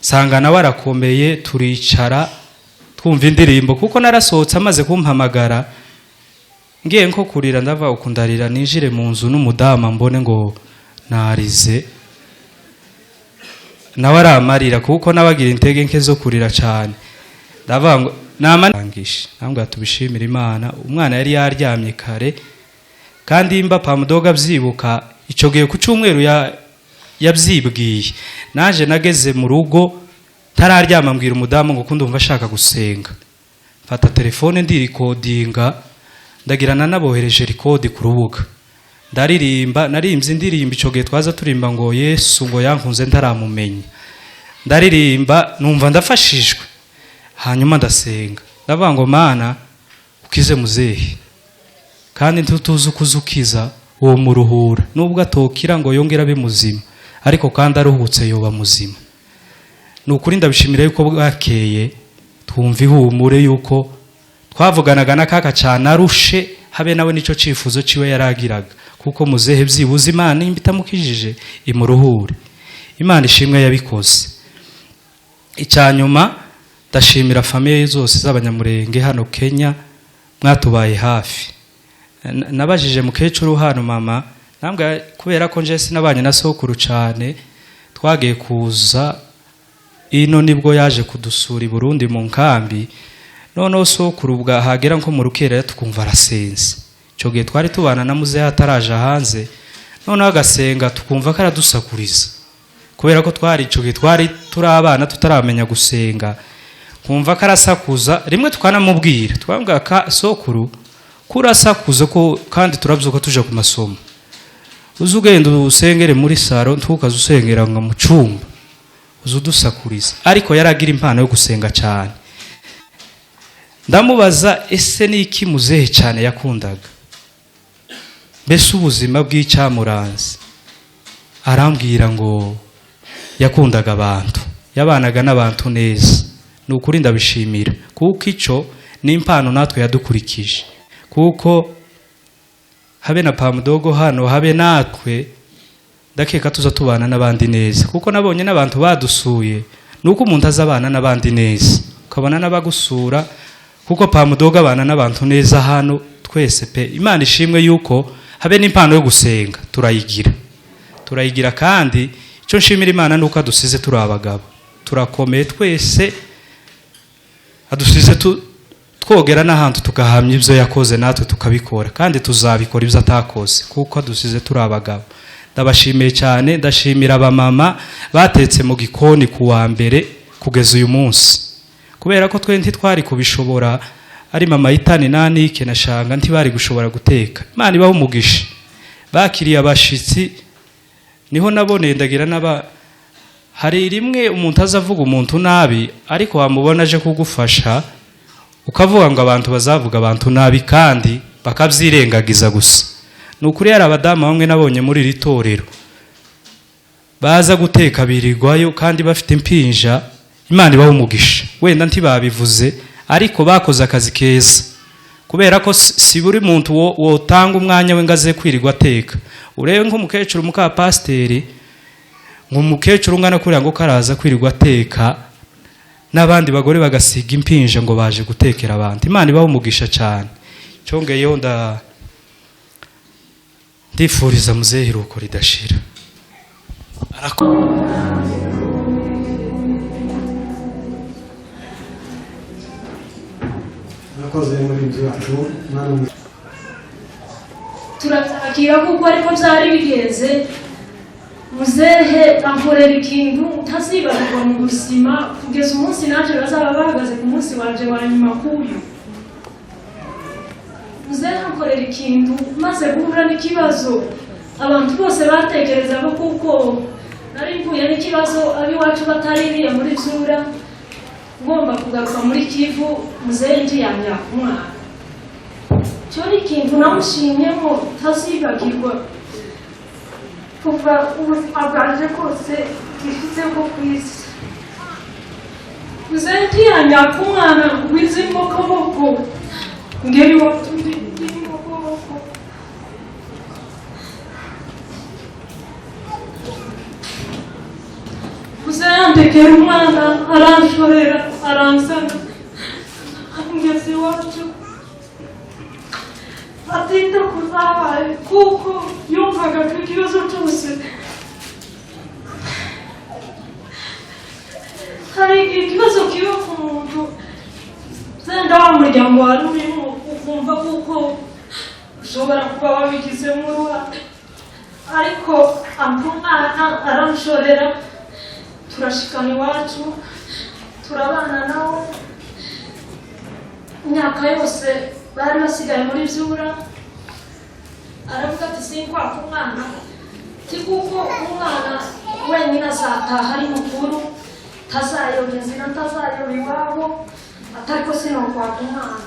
nsanga nawe arakomeye. Turicara twumva indirimbo, kuko narasohotse amaze kumpamagara ngiye nko kurira, ndava ukundarira ninjire mu nzu n'umudamu mbone ngo narize, nawe aramarira kuko nabagira intege nke zo kurira cyane. Ndavuga ngo namangishe nambwa tubishimira Imana. Umwana yari yaryamye kare, kandi imba Pamudoga byibuka icyo gihe ku cyumweru yabyibwiye. Naje nageze mu rugo ntararyama, mbwira umudamu ngo ndumva ashaka gusenga, mfata telefone ndirikodinga, ndagirana nabohereje record ku rubuga, ndaririmba. Narimbye indirimbo icyo gihe twaza turimba ngo Yesu ngo yankunze ntaramumenye, ndaririmba numva ndafashijwe. Hanyuma ndasenga, ndavuga ngo Mana ukize muzehe, kandi ntutuzi ukuzukiza uwo muruhura, nubwo atokira ngo yongera abe muzima, ariko kandi aruhutse yoba muzima. Ni ukuri ndabishimira yuko bwakeye twumva ihumure yuko twavuganaga na kaka cyane arushe, habe nawe nicyo cyifuzo ciwe yaragiraga, kuko muzehe byibuze Imana nimba itamukijije imuruhure. Imana ishimwe yabikoze. Icyanyuma ndashimira famille zose z'abanyamurenge hano Kenya, mwatubaye hafi. Nabajije mukecuru hano mama, nambwa kubera ko nje sinabanye na sokuru cyane, twagiye kuza ino nibwo yaje kudusura i Burundi mu nkambi. Noneho sokuru bwahagera nko mu rukera tukumva arasenze. Icyo gihe twari tubana na muzehe ataraje hanze, noneho agasenga tukumva ko aradusakuriza, kubera ko twari icyo gihe twari turi abana tutaramenya gusenga, kumva ko arasakuza. Rimwe tukanamubwira, twambwira ka sokuru kurasakuza ko kandi turabyuka tuje ku masomo, uze ugenda usengere muri saro, ntukaze usengera ngo mu cyumba uze udusakuriza. Ariko yaragira impano yo gusenga cyane. Ndamubaza ese ni iki muzehe cyane yakundaga, mbese ubuzima bw'icyamuranze? Arambwira ngo yakundaga abantu, yabanaga n'abantu neza. Ni ukuri ndabishimira, kuko icyo ni impano natwe yadukurikije, kuko habe na Pamudogo hano, habe natwe ndakeka tuza tubana n'abandi neza, kuko nabonye n'abantu badusuye nuko umuntu azabana n'abandi neza, ukabona n'abagusura, kuko Pamudogo abana n'abantu neza hano twese pe. Imana ishimwe yuko habe n'impano yo gusenga turayigira, kandi icyo nshimira Imana nuko adusize turi abagabo, turakomeye twese, adusize twogera n'ahantu tugahamya ibyo yakoze natwe tukabikora, kandi tuzabikora ibyo atakoze, kuko adusize turi abagabo. Ndabashimiye cyane, ndashimira abamama batetse mu gikoni ku wa mbere kugeza uyu munsi, kubera ko twe ntitwari kubishobora, ari mama Itani na Nike na Shanga ntibari gushobora guteka. Imana ibahe umugisha, bakiriye abashitsi. Niho naboneye ndagira naba hari rimwe umuntu azavuga umuntu nabi, ariko wamubona aje kugufasha ukavuga ngo abantu bazavuga abantu nabi kandi bakabyirengagiza gusa. Ni ukuri hari abadamu bamwe nabonye muri iri torero baza guteka birirwayo kandi bafite impinja. Imana ibahe umugisha, wenda ntibabivuze ariko bakoze akazi keza, kubera ko si buri muntu wotanga umwanya we ngaze kwirirwa ateka. Urebe nk'umukecuru muka pasiteri, nk'umukecuru ungana kuriya ngo karaza kwirirwa ateka, n'abandi bagore bagasiga impinja ngo baje gutekera abantu. Imana ibahe umugisha cyane. Cyongeyeho ndifuriza muzehe iruhuko ridashira. Murakoze muri inzu yacu. Turabyakira kuko ariko byari bigenze. Muzehe ankorera ikintu ntazibagirwa mu buzima kugeza umunsi naje bazaba bahagaze ku munsi wanje wa nyuma k'uyu. Muzehe ankorera ikintu maze guhura n'ikibazo abantu bose batekerezaga, kuko nari mvuye n'ikibazo ab'iwacu bataririye muri Byura, ngomba kugaruka muri Kivu, muzehe ntiyamya umwana. Cyo ni ikintu namushimyemo ntazibagirwa kuva ubuzima bwanje bwose bwishyizeho ku isi. Muzehe ntiyanyaka umwana wizimo kaboko ngeri iwacu ndimo kaboko. Muzehe yandekera umwana aranshorera aranzana angeze iwacu, atita kuzabaye kuko yumvaga ko ikibazo cyose hari ikibazo kiba ku muntu zenda wa muryango wari urimo, ukumva kuko ushobora kuba wabigizemo uruhare, ariko ampa umwana aranshorera, turashikana iwacu, turabana nawe imyaka yose bari basigaye muri Byura. Aravuga ati sinkwaka umwana, ti kuko umwana wenyine azataha ari mukuru, ntazayoba inzira, ntazayoba iwabo. Atari ko sinokwaka umwana.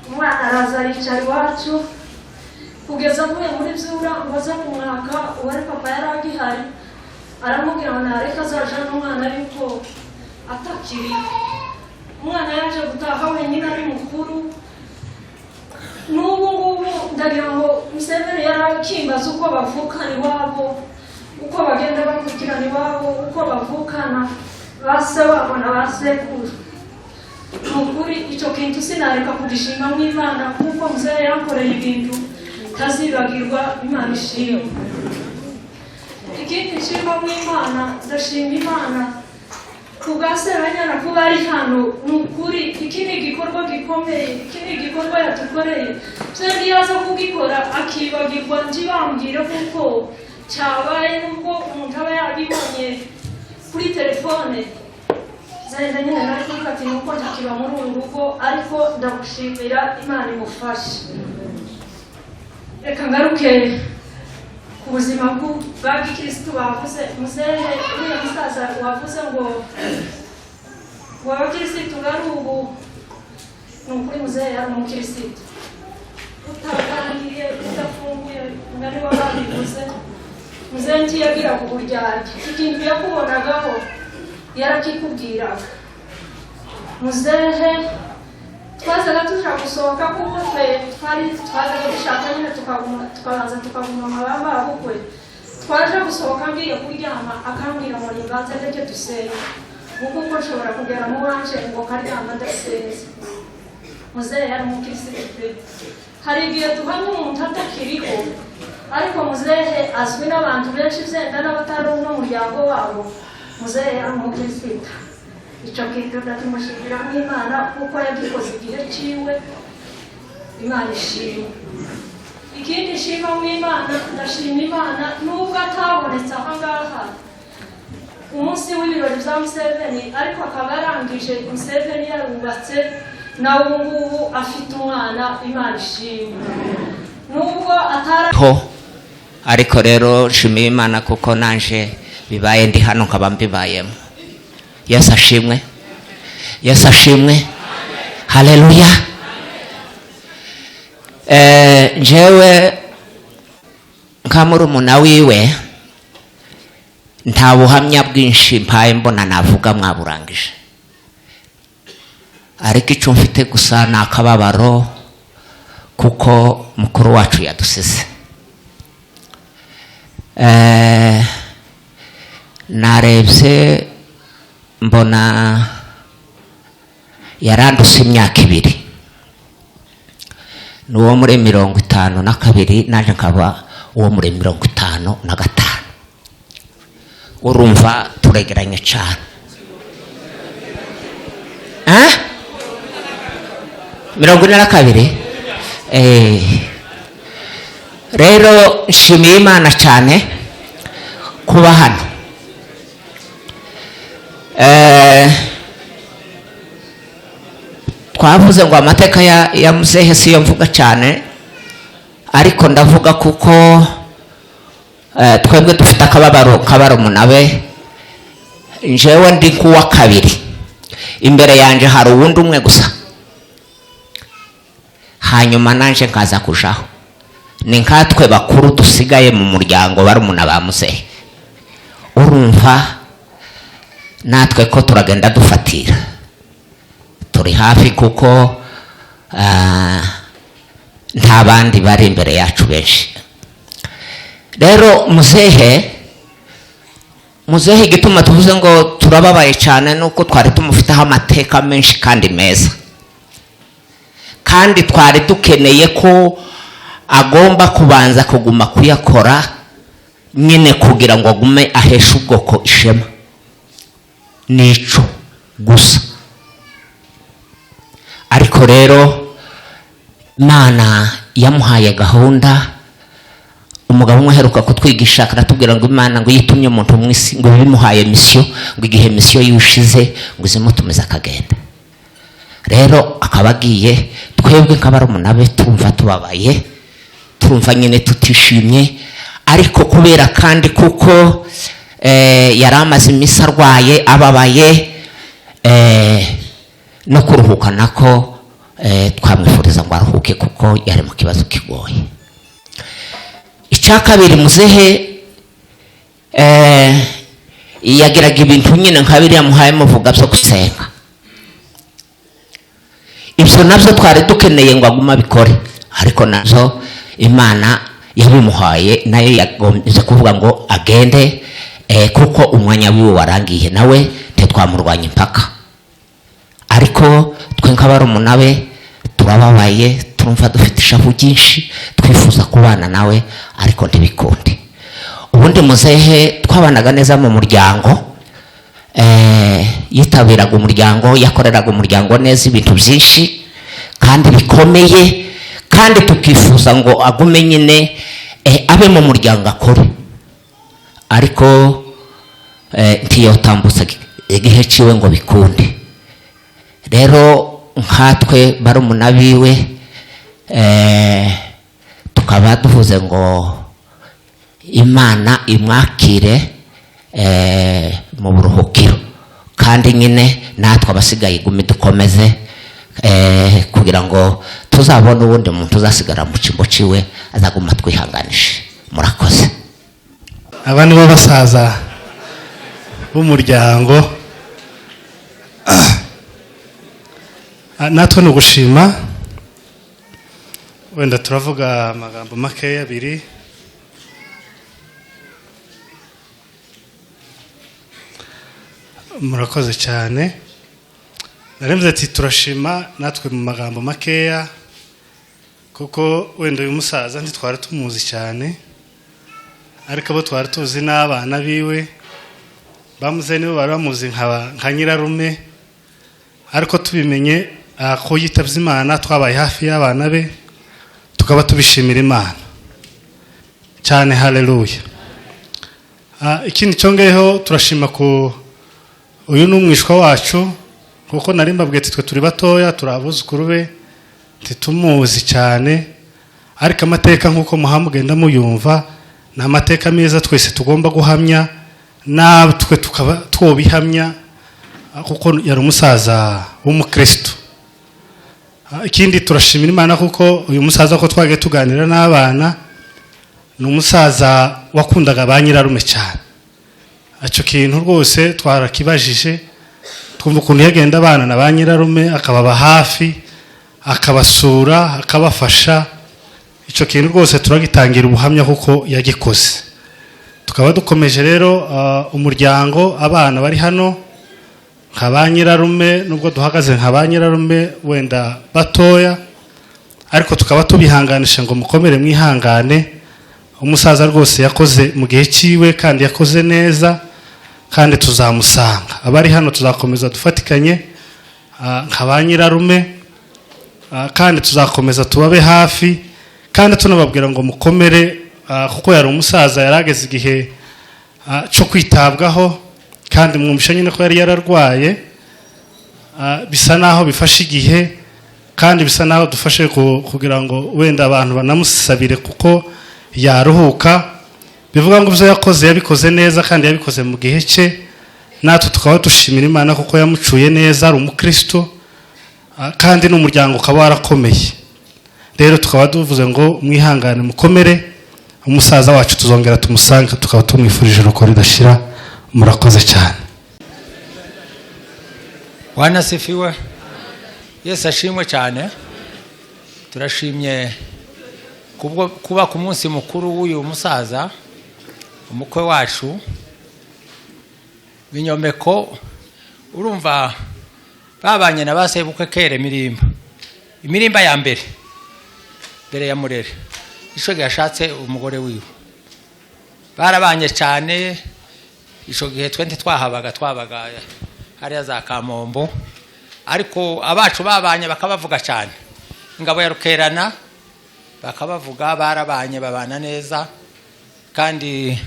Umwana araza aricara iwacu kugeza avuye muri byura ngo aze kumwaka. Uwari papa yari agihari, aramubwira ngo nareke azaja n'umwana yuko atakiri. Umwana yaje gutaha wenyine ari mukuru. N'ubu ngubu ndagira ngo Museveni yari akimbaza uko bavukana iwabo, uko bagenda bakurikirana iwabo, uko bavukana ba se wabo na ba sekuru. Ni ukuri icyo kintu sinareka kugishima Imana, kuko muzehe yankoreye ibintu ntazibagirwa. Imana ishimwe. Ikindi nshima Imana, ndashima Imana ku bwa Sebanyana kuba ari hano. Ni ukuri iki ni igikorwa gikomeye, iki ni igikorwa yadukoreye. Byari yaza kugikora akibagirwa, ntibambwire kuko cyabaye, nubwo umuntu aba yabibonye kuri telefone. Zenda nyine nari kuvuga ati nuko ntakiba muri uru rugo, ariko ndagushimira, Imana imufashe. Reka ngaruke ku buzima bwa gikirisitu bavuze. Muzehe, uriya musaza wavuze ngo abakirisitu bari ubu, ni ukuri muzehe yari umukirisitu utaganiriye, udafunguye umugani w'ababivuze. Muzehe ntiyagiraga uburyarya, ikintu yakubonagaho yarakikubwiraga. Muzehe twazaga tuja gusohoka, kuko twe twari twazaga dushaka nyine tukaguma, tukabanza tukaguma amabamba bukwe. Twaje gusohoka ngiye kuryama, akambwira ngo nimbanze ndeke dusenge, kuko uko nshobora kugera mu wanje ngo karyama ndasenze. Muzehe yari umukirisitu pe. Hari igihe duhamya umuntu atakiriho, ariko muzehe azwi n'abantu benshi, byenda n'abatari n'umuryango wabo. Muzehe yari umukirisitu. Icyo kintu ndakimushimira nk'Imana, kuko yagikoze igihe ciwe. Imana ishimwe. Ikindi nshima w'Imana, ndashima Imana nubwo atabonetse aha ngaha umunsi w'ibirori bya Museveni, ariko akaba yarangije Museveni yarubatse, nawe ubu ngubu afite umwana. Imana ishimwe nubwo atara ho. Ariko rero nshimiye Imana kuko nanje bibaye ndi hano, nkaba mbibayemo. Yesu ashimwe, Yesu ashimwe, haleluya. Njyewe nka murumuna wiwe nta buhamya bwinshi mpaye mbona navuga, mwaburangije. Ariko icyo mfite gusa ni akababaro kuko mukuru wacu yadusize. Narebye mbona yaranduse imyaka 2, ni uwo muri 52, naje nkaba uwo muri 55. Urumva turegeranye cyane. 42. Rero nshimiye Imana cyane kuba hano. Twavuze ngo amateka ya muzehe siyo mvuga cyane, ariko ndavuga kuko twebwe dufite akababaro kabarumuna be. Njyewe ndi kuwa kabiri, imbere yanje hari uwundi umwe gusa, hanyuma nanje nkaza kujaho. Ni nkatwe bakuru dusigaye mu muryango barumuna ba muzehe. Urumva natwe ko turagenda dufatira, turi hafi kuko nta bandi bari imbere yacu benshi. Rero muzehe igituma tuvuze ngo turababaye cyane nuko twari tumufiteho amateka menshi kandi meza, kandi twari dukeneye ko agomba kubanza kuguma kuyakora nyine kugira ngo agume aheshe ubwoko ishema. Nico gusa. Ariko rero Imana yamuhaye gahunda. Umugabo umwe aheruka kutwigisha aratubwira ngo Imana ngo yitumye umuntu mu isi ngo bimuhaye mission, ngo igihe mission yushize ngo izimutumiza akagenda. Rero akaba agiye, twebwe nk'abarumuna be turumva tubabaye, turumva nyine tutishimye, ariko kubera kandi kuko yari amaze iminsi arwaye ababaye, No kuruhuka nako twamwifuriza ngo aruhuke kuko yari mu kibazo kigoye. Icya kabiri, muzehe yagiraga ibintu nyine nka biriya muhaye muvuga byo gusenga. Ibyo nabyo twari dukeneye ngo agume abikore, ariko nabyo Imana yabimuhaye, nayo yagombye kuvuga ngo agende, kuko umwanya wiwe warangiye, nawe ntitwamurwanya impaka. Ariko twe nk'abarumuna be turababaye, turumva dufite ishavu ryinshi, twifuza kubana nawe ariko ntibikunde. Ubundi muzehe twabanaga neza mu muryango, yitabiraga umuryango, yakoreraga umuryango neza ibintu byinshi kandi bikomeye, kandi tukifuza ngo agume nyine abe mu muryango akore, ariko ntiyotambutsa igihe ciwe ngo bikunde. Rero nkatwe barumuna biwe tukaba duvuze ngo Imana imwakire mu buruhukiro, kandi nyine natwe abasigaye igume dukomeze kugira ngo tuzabone uwundi muntu uzasigara mu cyimbo ciwe azaguma twihanganishe. Murakoze. Aba nibo basaza b'umuryango. Natwe ni ugushima, wenda turavuga amagambo makeya abiri. Murakoze cyane. Naremze ati turashima natwe mu magambo makeya, kuko wenda uyu musaza ntitwari tumuzi cyane, ariko abo twari tuzi n'abana biwe bamuze nibo bari bamuzi nka nyirarume, ariko tubimenye ko yitavye Imana twabaye hafi y'abana be, tukaba tubishimira Imana cyane. Haleluya. Ikindi cyongeyeho, turashima ku uyu ni umwishwa wacu, kuko nari mbabwiye ati twe turi batoya, turi abuzukuru be, ntitumuzi cyane, ariko amateka nk'uko muhamugenda muyumva ni amateka meza twese tugomba guhamya, natwe tukaba twobihamya, kuko yari umusaza w'umukristo. Ikindi turashimira Imana kuko uyu musaza ko twagiye tuganira n'abana, ni umusaza wakundaga ba nyirarume cyane. Icyo kintu rwose twarakibajije, twumva ukuntu yagenda abana na ba nyirarume, akababa hafi, akabasura, akabafasha. Icyo kintu rwose turagitangira ubuhamya kuko yagikoze. Tukaba dukomeje rero umuryango, abana bari hano nka ba nyirarume, nubwo duhagaze nka ba nyirarume wenda batoya, ariko tukaba tubihanganisha ngo mukomere mwihangane. Umusaza rwose yakoze mu gihe cyiwe kandi yakoze neza, kandi tuzamusanga. Abari hano tuzakomeza dufatikanye nka ba nyirarume, kandi tuzakomeza tubabe hafi, kandi tunababwira ngo mukomere, kuko yari umusaza yarageze igihe cyo kwitabwaho, kandi mwumvisha nyine ko yari yararwaye. Bisa naho bifashe igihe, kandi bisa naho dufashe kugira ngo wenda abantu banamusabire kuko yaruhuka. Bivuga ngo ibyo yakoze yabikoze neza kandi yabikoze mu gihe cye, natwe tukaba dushimira Imana kuko yamucuye neza, ari umukristo, kandi n'umuryango ukaba warakomeye. Rero tukaba duvuze ngo mwihangane mukomere, umusaza wacu tuzongera tumusange, tukaba tumwifurije uruko ridashira. Murakoze cyane. Bwana asifiwe. Yesu ashimwe cyane. Turashimye kuba ku munsi mukuru w'uyu musaza, umukwe wacu Binyomeko. Urumva babanye na basebukwe kere imirimba, imirimba ya mbere mbere ya Murere, ico gihe yashatse umugore wiwe, barabanye cyane. Ico gihe twe ntitwahabaga, twabaga hariya za Kamombo, ariko abacu babanye bakabavuga cyane. Ingabo ya Rukerana bakabavuga, barabanye babana neza, kandi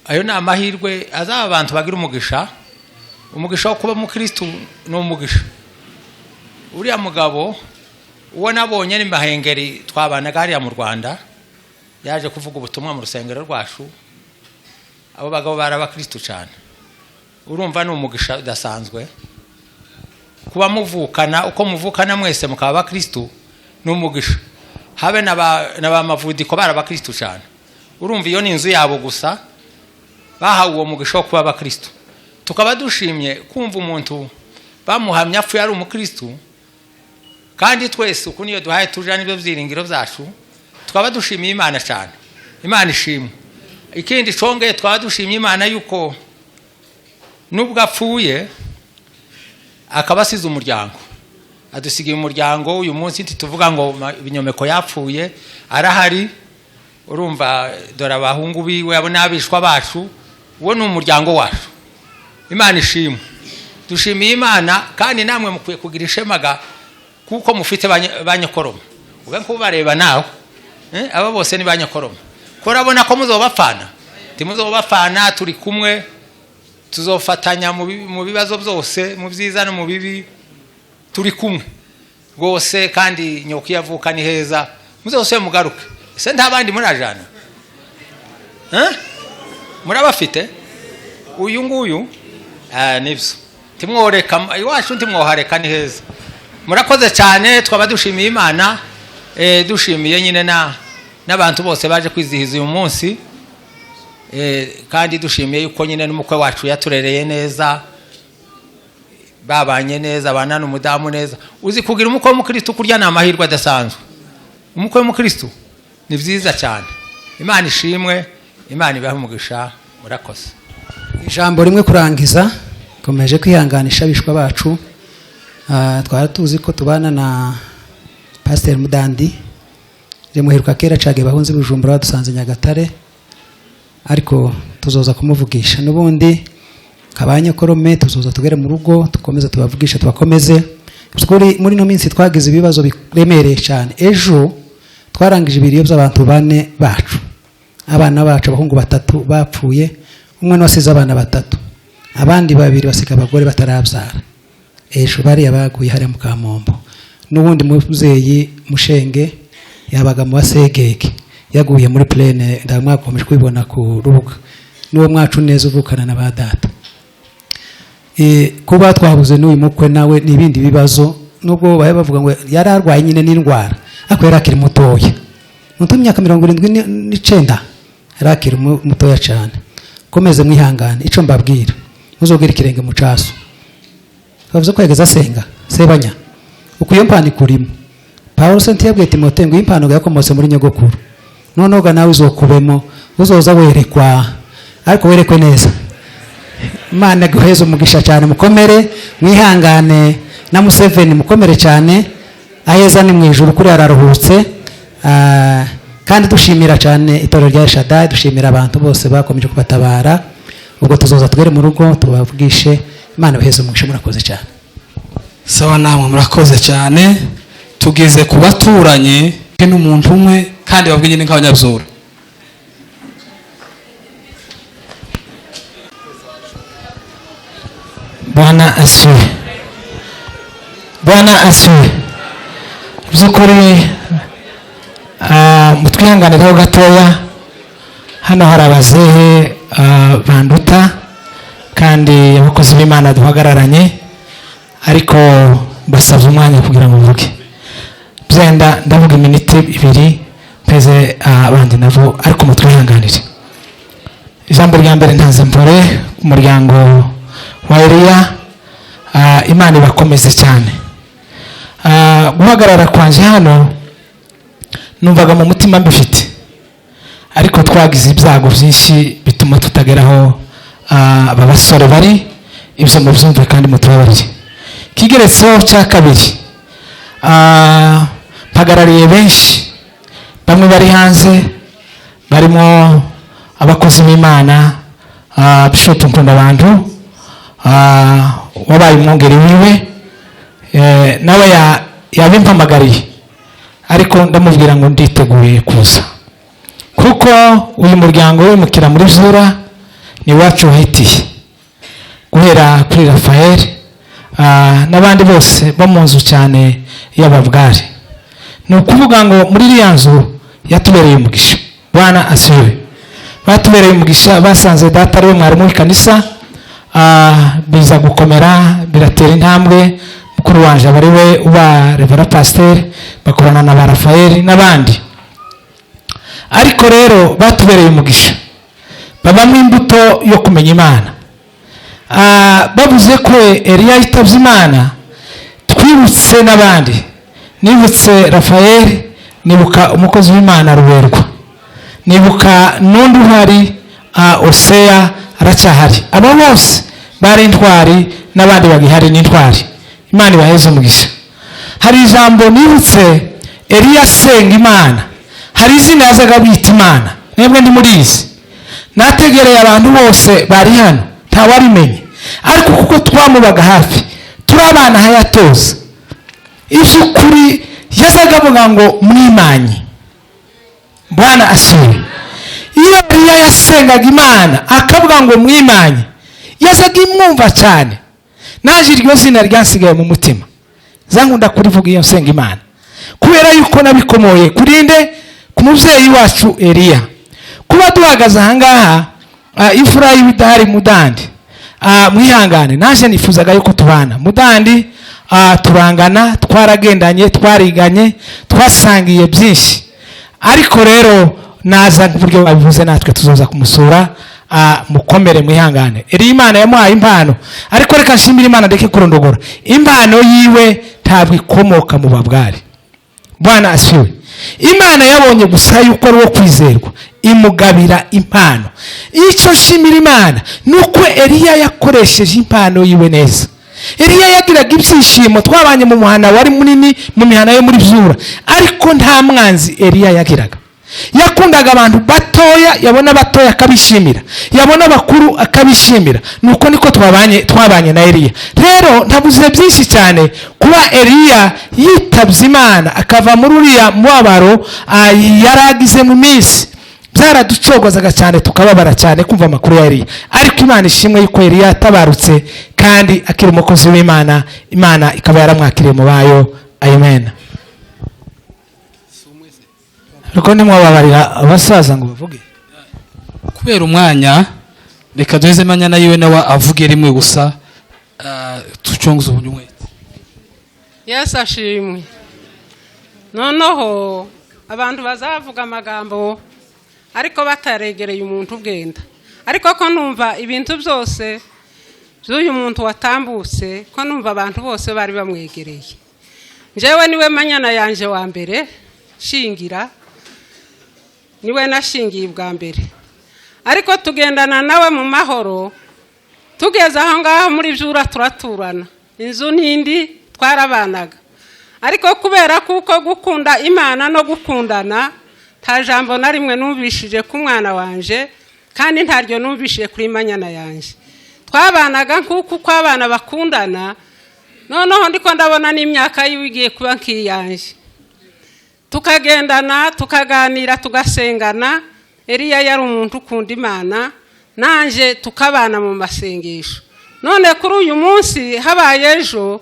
ayo ni amahirwe azaba abantu bagira umugisha. Umugisha wo kuba umukristo ni umugisha. Uriya mugabo uwo nabonye ni Mahengeri, twabanaga hariya mu Rwanda, yaje kuvuga ubutumwa mu rusengero rwacu. Abo bagabo bari abakristo cyane. Urumva ni umugisha udasanzwe kuba muvukana uko muvukana mwese mukaba abakristu, ni umugisha. Habe na ba mavudiko bari abakristu cyane. Urumva iyo ni inzu yabo gusa bahawe uwo mugisha wo kuba abakristu. Tukaba dushimye kumva umuntu bamuhamya apfuye ari umukristu, kandi twese uku niyo duhaye tuja nibyo byiringiro byacu. Tukaba dushimiye Imana cyane, Imana ishimwe. Ikindi congeye, twaba dushimye Imana yuko nubwo apfuye akaba asize umuryango, adusigiye umuryango. Uyu munsi ntituvuga ngo ibinyomeko yapfuye, arahari. Urumva dore abahungu biwe abo n'abishwa bacu, uwo ni umuryango wacu. Imana ishimwe, dushimiye Imana. Kandi namwe mukwiye kugira ishemaga kuko mufite ba nyokorome. Ube nkubareba nawe, aba bose ni ba nyokorome. Ko urabona ko muzobapfana, ntimuzobapfana, turi kumwe, tuzofatanya mu bibazo byose, mu byiza no mu bibi, turi kumwe rwose. Kandi nyoko iyo avuka ni heza, muzose mugaruke. Ese nta bandi murajana? Murabafite? Uyu nguyu nibyo ntimworeka iwacu, ntimwohareka, ni heza. Murakoze cyane, twaba dushimiye Imana, dushimiye nyine n'abantu bose baje kwizihiza uyu munsi, kandi dushimiye yuko nyine n'umukwe wacu yaturereye neza, babanye neza, abana n'umudamu neza. Uzi kugira umukwe w'umukristu kurya ni amahirwe adasanzwe. Umukwe w'umukristu ni byiza cyane. Imana ishimwe, Imana ibahe umugisha. Murakoze. Ijambo rimwe kurangiza, komeje kwihanganisha abishwa bacu. Twari tuzi ko tubana na Pasteur Mudandi remuheruka kera cage bahunze Bujumbura badusanze Nyagatare, ariko tuzoza kumuvugisha n'ubundi kabanyokorome, tuzoza tugere mu rugo tukomeze tubavugisha, tubakomeze. Kuri muri no minsi twagize ibibazo biremereye cyane. Ejo twarangije ibiriyo by'abantu bane bacu, abana bacu abahungu batatu bapfuye, umwe wasize abana batatu, abandi babiri basiga abagore batarabyara. Ejo bariya baguye hariya mu Kamombo. N'ubundi mubyeyi Mushenge yabaga mu Basegege, yaguye muri plene, ndamwakomeje kwibona ku rubuga. N'uwo mwacu neza uvukana na ba data. Kuba twabuze n'uyu mukwe nawe ni ibindi bibazo, nubwo bahe bavuga ngo yari arwaye nyine n'indwara, ariko yari akiri mutoya. Muto imyaka 79 yari akiri mutoya cyane. Komeze mwihangane, ico mbabwira, muzogera ikirenge mu caso. Bavuze ko yageze asenga sebanya uko iyo mpano ikurimo. Paulo senti yabwiye Timote ngo impano yakomotse muri nyogokuru, noneho ga nawe uzokubemo, uzoza werekwa, ariko werekwe neza. Imana guheza umugisha cyane, mukomere mwihangane na Museveni, mukomere cyane, aheza ni mu ijuru kuri araruhutse. Kandi dushimira cyane itorero rya Shaddai, dushimira abantu bose bakomeje kubatabara. Ubwo tuzoza tugere mu rugo tubavugishe. Imana ibaheze umugisha, murakoze cyane. Sawa, namwe murakoze cyane. Tugeze ku baturanyi n'umuntu umwe kandi babwe nyine nk'abanyabyura. Bwana asiwe, Bwana asiwe. By'ukuri mutwihanganireho gatoya, hano hari abazehe banduta kandi abakozi b'Imana duhagararanye, ariko basabye umwanya kugira ngo mvuge. Byenda ndavuga iminota ibiri mpeze abandi nabo, ariko mutwihanganire. Ijambo rya mbere ntanze mpore ku muryango wa Eliya, Imana ibakomeze cyane. Guhagarara kwanje hano numvaga mu mutima mbifite, ariko twagize ibyago byinshi bituma tutageraho aba basore bari. Ibyo mubyumve kandi mutubabarire. Kigeretseho cya kabiri, mpagarariye benshi, bamwe bari hanze barimo abakozi b'Imana, Bishop Nkundabantu wabaye umwungeri wiwe, nawe yabimpamagariye, ariko ndamubwira ngo nditeguye kuza, kuko uyu muryango wimukira muri Zura ni wacu wahitiye, guhera kuri Rafael n'abandi bose bo mu nzu cyane y'ababwari. Ni ukuvuga ngo muri iriya nzu yatubereye umugisha. Bwana asiwe. Batubereye umugisha, basanze data ari we mwarimu w'ikanisa, Biza gukomera, biratera intambwe. Mukuru wanje aba ari we uba Reverend Pasteur, bakorana na ba Rafael n'abandi. Ariko rero batubereye umugisha, babamo imbuto yo kumenya Imana. Bavuze ko Eliya yitavye Imana, twibutse n'abandi. Nibutse Rafael, nibuka umukozi w'Imana Ruberwa, nibuka n'undi uhari, Osea aracyahari. Abo bose bari intwari n'abandi bagihari n'intwari. Imana ibaheze umugisha. Hari ijambo nibutse, Eliya asenga Imana, hari izina yazaga bita Imana, mwebwe ntimurizi. Nategereye abantu bose bari hano ntawarimenye, ariko kuko twamubaga hafi turi abana hayatoza iby'ukuri, yazaga avuga ngo mwimanyi. Bwana asiwe. Iyo Eliya yasengaga Imana akavuga ngo mwimanyi, yazaga imwumva cyane. Naje iryo zina ryansigaye mu mutima, zankunda kurivuga iyo nsenga Imana, kubera yuko nabikomoye kurinde ku mubyeyi wacu Eliya. Kuba duhagaze ahangaha, imfura y'ibidahari Mudandi, mwihangane, naje nifuzaga yuko tubana Mudandi. Turangana, twaragendanye, twariganye, twasangiye byinshi. Ariko rero naza nk'uburyo babivuze, natwe tuzoza kumusura. Mukomere, mwihangane. Eliya Imana yamuhaye impano, ariko reka nshimire Imana, ndeke kurondogora. Impano yiwe ntabwo ikomoka mu babwari. Bwana asiwe. Imana yabonye gusa yuko ari uwo kwizerwa, imugabira impano. Icyo nshimira Imana ni uko Eliya yakoresheje impano yiwe neza. Eliya yagiraga ibyishimo. Twabanye mu muhana wari munini, mu mihana yo muri Byura, ariko nta mwanzi Eliya yagiraga. Yakundaga abantu batoya, yabona batoya akabishimira, yabona abakuru akabishimira. Nuko niko twabanye na Eliya. Rero ntabuze byinshi cyane. Kuba Eliya yitabye Imana akava muri uriya mubabaro yaragize mu minsi, byaraducogozaga cyane, tukababara cyane kumva amakuru ya Eliya. Ariko Imana ishimwe yuko Eliya yatabarutse kandi akiri umukozi w'Imana, Imana ikaba yaramwakiriye mu bayo. Amen. Ariko ntimwababarira abasaza ngo bavuge kubera umwanya. Reka duheze manyana yiwe nawe avuge rimwe gusa, tuconguze ubunyumwete. Yesu ashimwe. Noneho abantu bazavuga amagambo ariko bataregereye umuntu ubwenda, ariko ko numva ibintu byose by'uyu muntu watambutse, ko numva abantu bose bari bamwegereye. Njyewe niwe manyana yanje wa mbere shingira, niwe nashingiye bwa mbere, ariko tugendana nawe mu mahoro. Tugeze aho ngaho muri Byura turaturana, inzu n'indi twarabanaga. Ariko kubera kuko gukunda Imana no gukundana, nta jambo na rimwe numvishije ku mwana wanje, kandi ntaryo numvishije kuri manyana yanje. Twabanaga nk'uko uko abana bakundana. Noneho ndiko ndabona n'imyaka yiwe igiye kuba nk'iyanje, tukagendana, tukaganira, tugasengana. Eliya yari umuntu ukunda Imana, nanje tukabana mu masengesho. None kuri uyu munsi habaye ejo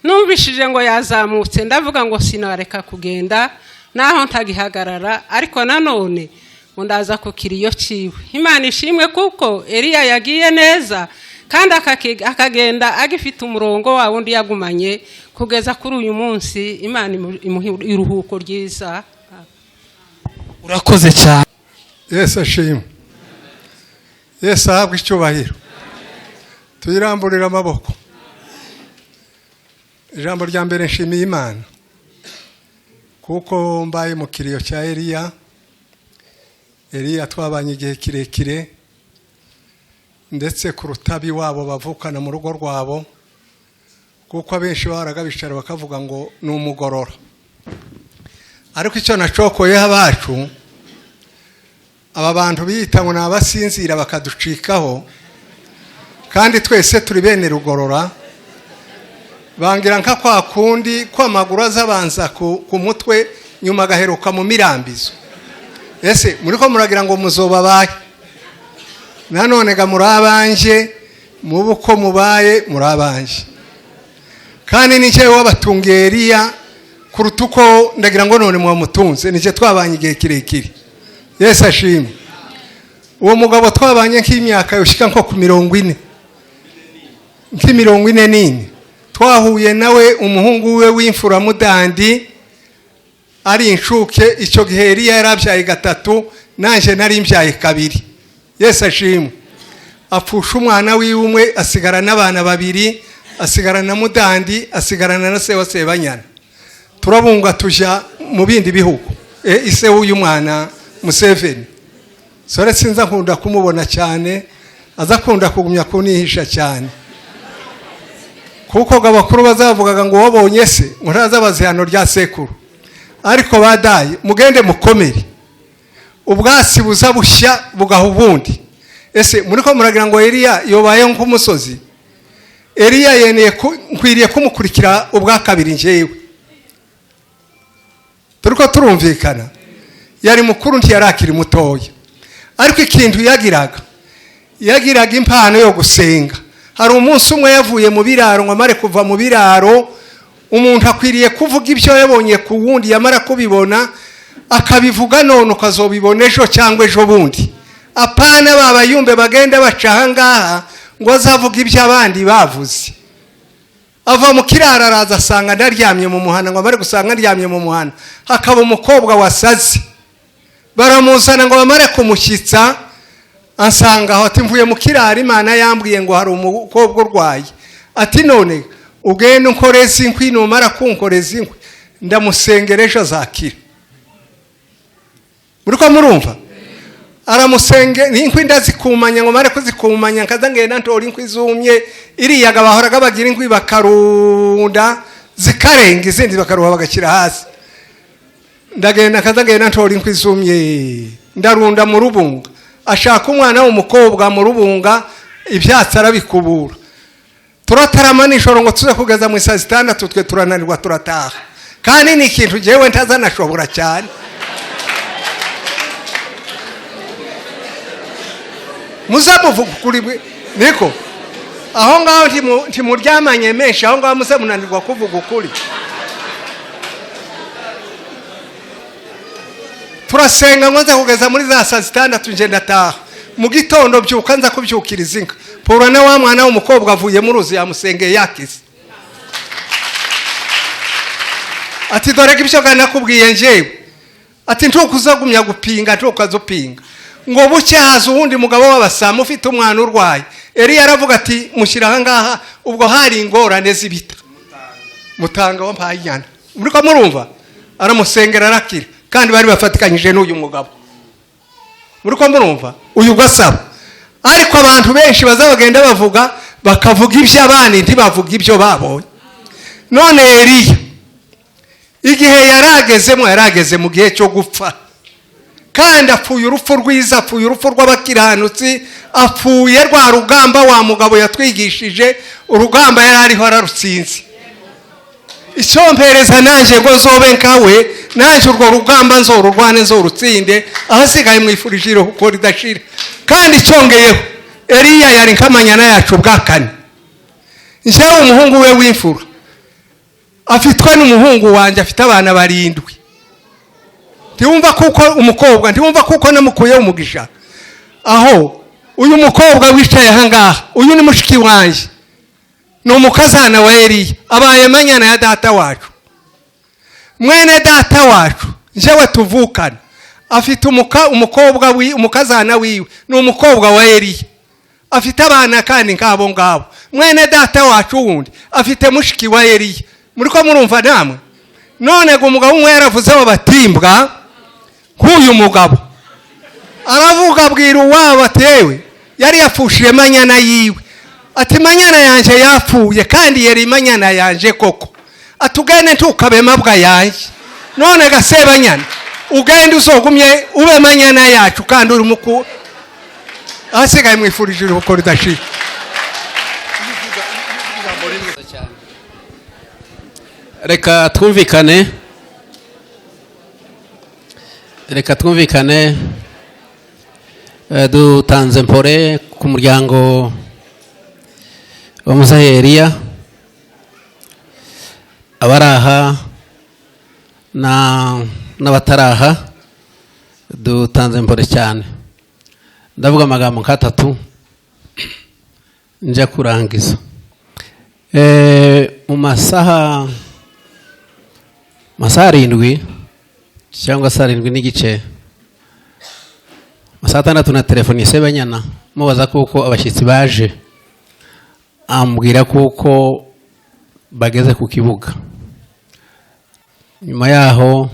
numvishije ngo yazamutse, ndavuga ngo sinareka kugenda naho ntagihagarara, ariko nanone ngo ndaza ku kiriyo ciwe. Imana ishimwe kuko Eliya yagiye neza, kandi akagenda agifite umurongo wa wundi yagumanye kugeza kuri uyu munsi. Imana imuhe iruhuko ryiza. Urakoze cyane. Yesu ashimwe. Yesu ahabwe icyubahiro. Tuyiramburire amaboko. Ijambo rya mbere, nshimiye Imana kuko mbaye mu kiriyo cya Eliya. Eliya twabanye igihe kirekire, ndetse ku rutabi wabo bavukana mu rugo rwabo, kuko abenshi bahoraga bicara bakavuga ngo ni umugorora. Ariko icyo nacokoyeho abacu, aba bantu biyita ngo ni abasinzira bakaducikaho, kandi twese turi bene rugorora, bangira nka kwa kundi kw'amaguru azabanza ku mutwe, nyuma agaheruka mu mirambizo. Ese muriko muragira ngo muzoba bahe? Nanone ga muri abanje, mubu uko mubaye muri abanje. Kandi nicyo wabatungiye Eliya kuruta uko ndagira ngo none mwamutunze, nicyo twabanye igihe kirekire. Yesu ashimwe. Uwo mugabo twabanye nk'imyaka yoshika nko ku 40. nka 44. Twahuye nawe umuhungu we w'imfura Mudandi ari inshuke. Icyo gihe Eliya yarabyaye gatatu, nanjye nari mbyaye kabiri. Yesu ashimwe. Apfusha umwana wiwe umwe, asigara n'abana babiri, asigara na Mudandi, asigarana na se wa Sebanyana. Turabunga tujya mu bindi bihugu. Ise w'uyu mwana Museveni sore sinza nkunda kumubona cyane, aza akunda kugumya kunihisha cyane, kuko ngo abakuru bazavugaga ngo wabonye se ngo ntazabaza ihano rya sekuru. Ariko badaye mugende mukomere, ubwatsi buza bushya bugaha ubundi. Ese muri ko muragira ngo Eliya yobaye nk'umusozi? Eliya yeneye nkwiriye kumukurikira ubwa kabiri njyewe. Turi ko turumvikana? Yari mukuru, ntiyari akiri mutoya, ariko ikintu yagiraga impano yo gusenga. Hari umunsi umwe yavuye mu biraro, ngo amare kuva mu biraro, umuntu akwiriye kuvuga ibyo yabonye ku wundi, yamara kubibona akabivuga none, ukazobibona ejo cyangwa ejo bundi. Apana babayumbe bagenda baca ahangaha ngo azavuge ibyo abandi bavuze. Ava mu kiraro, araza asanga ndaryamye mu muhanda. Ngo amare gusanga ndyamye mu muhanda, hakaba umukobwa wasaze, baramuzana. Ngo bamare kumushyitsa, ansanga aho, ati: "Mvuye mu kiraro, Imana yambwiye ngo hari umukobwa urwaye." Ati: "None ugende unkoreze inkwi, numara kunkoreza inkwi ndamusengera, ejo azakira." Muri ko murumva? Aramusenge inkwi, ndazikumanya. Ngo mare kuzikumanya, nkaza ngenda ntora inkwi zumye. Iriyaga bahoraga bagira inkwi bakarunda zikarenga, izindi bakaruha bagashyira hasi. Ndagenda nkaza ngenda ntora inkwi zumye, ndarunda mu rubunga. Ashaka umwana w'umukobwa mu rubunga, ibyatsi arabikubura. Turatarama nijoro ngo tuze kugeza mu saa 6, twe turananirwa, turataha. Kandi ni ikintu njyewe ntazanashobora cyane. Muzamuvuga ukuri niko aho ngaho ntimuryamanye menshi, aho ngaho muze munanirwa kuvuga ukuri. Turasenga ngo nza kugeza muri za saa 6, nje ndataha. Mu gitondo byuka nza kubyukiriza inka, mpura na wa mwana w'umukobwa avuye mu ruzi, yamusengeye yakize. Ati: "Dore ko ibyo nakubwiye njyewe." Ati: "Ntukuzagumya gupinga, ntukazupinga." Ngo buke haza uwundi mugabo w'abasamu ufite umwana urwaye. Eliya aravuga ati: "Mushyira aha ngaha." Ubwo hari ingorane z'ibita mutanga wampaye inyana. Muri ko murumva? Aramusengera arakira, kandi bari bafatikanyije n'uyu mugabo. Muri ko murumva? Uyu ugasaba. Ariko abantu benshi bazabagenda bavuga, bakavuga iby'abandi, ntibavuga ibyo babonye. None Eliya igihe yaragezemo, yarageze mu gihe cyo gupfa, kandi apfuye urupfu rwiza, apfuye urupfu rw'abakiranutsi, apfuye rwa rugamba wa mugabo yatwigishije, urugamba yari ariho ararutsinze. Icyo mpereza nanjye ngo nzobe nkawe, nanjye urwo rugamba nzorurwane, nzorutsinde. Ahasigaye mwifurije iruhuko ridashira. Kandi cyongeyeho, Eliya yari nk'amanyana yacu bwa kane. Njyewe umuhungu we w'imfura afitwe n'umuhungu wanjye, afite abana barindwi. Ntiwumva kuko umukobwa, ntiwumva kuko namukuyeho umugisha. Aho uyu mukobwa wicaye aha ngaha, uyu ni mushiki wanjye, ni umukazana wa Eliya, abaye manyana ya data wacu. Mwene data wacu njyewe tuvukana afite umukobwa umukazana wiwe ni umukobwa wa Eliya, afite abana kandi nk'abo ngabo. Mwene data wacu wundi afite mushiki wa Eliya. Muri ko murumva namwe? None ngo umugabo umwe yaravuze batimbwa nk'uyu mugabo, aravuga abwira uwabo ati: "Yewe," yari yapfushije manyana yiwe, ati: "Manyana yanjye yapfuye kandi yari manyana yanjye koko." Ati: "Ugende ntukabe mabwa yanjye. None gasebanyana, ugende uzogumye ube manyana yacu kandi uri muku." Ahasigaye mwifurije iruhuko ridashira. Reka twumvikane, reka twumvikane. Dutanze mpore ku muryango wa Muzehe Eliya, abari aha n'abataraha, dutanze mpore cyane. Ndavuga amagambo nk'atatu njya kurangiza. Mu masaha 7 cyangwa 7:30, masaha 6 na telefoni Sebanyana mubaza kuko abashyitsi baje, ambwira kuko bageze ku kibuga. Nyuma yaho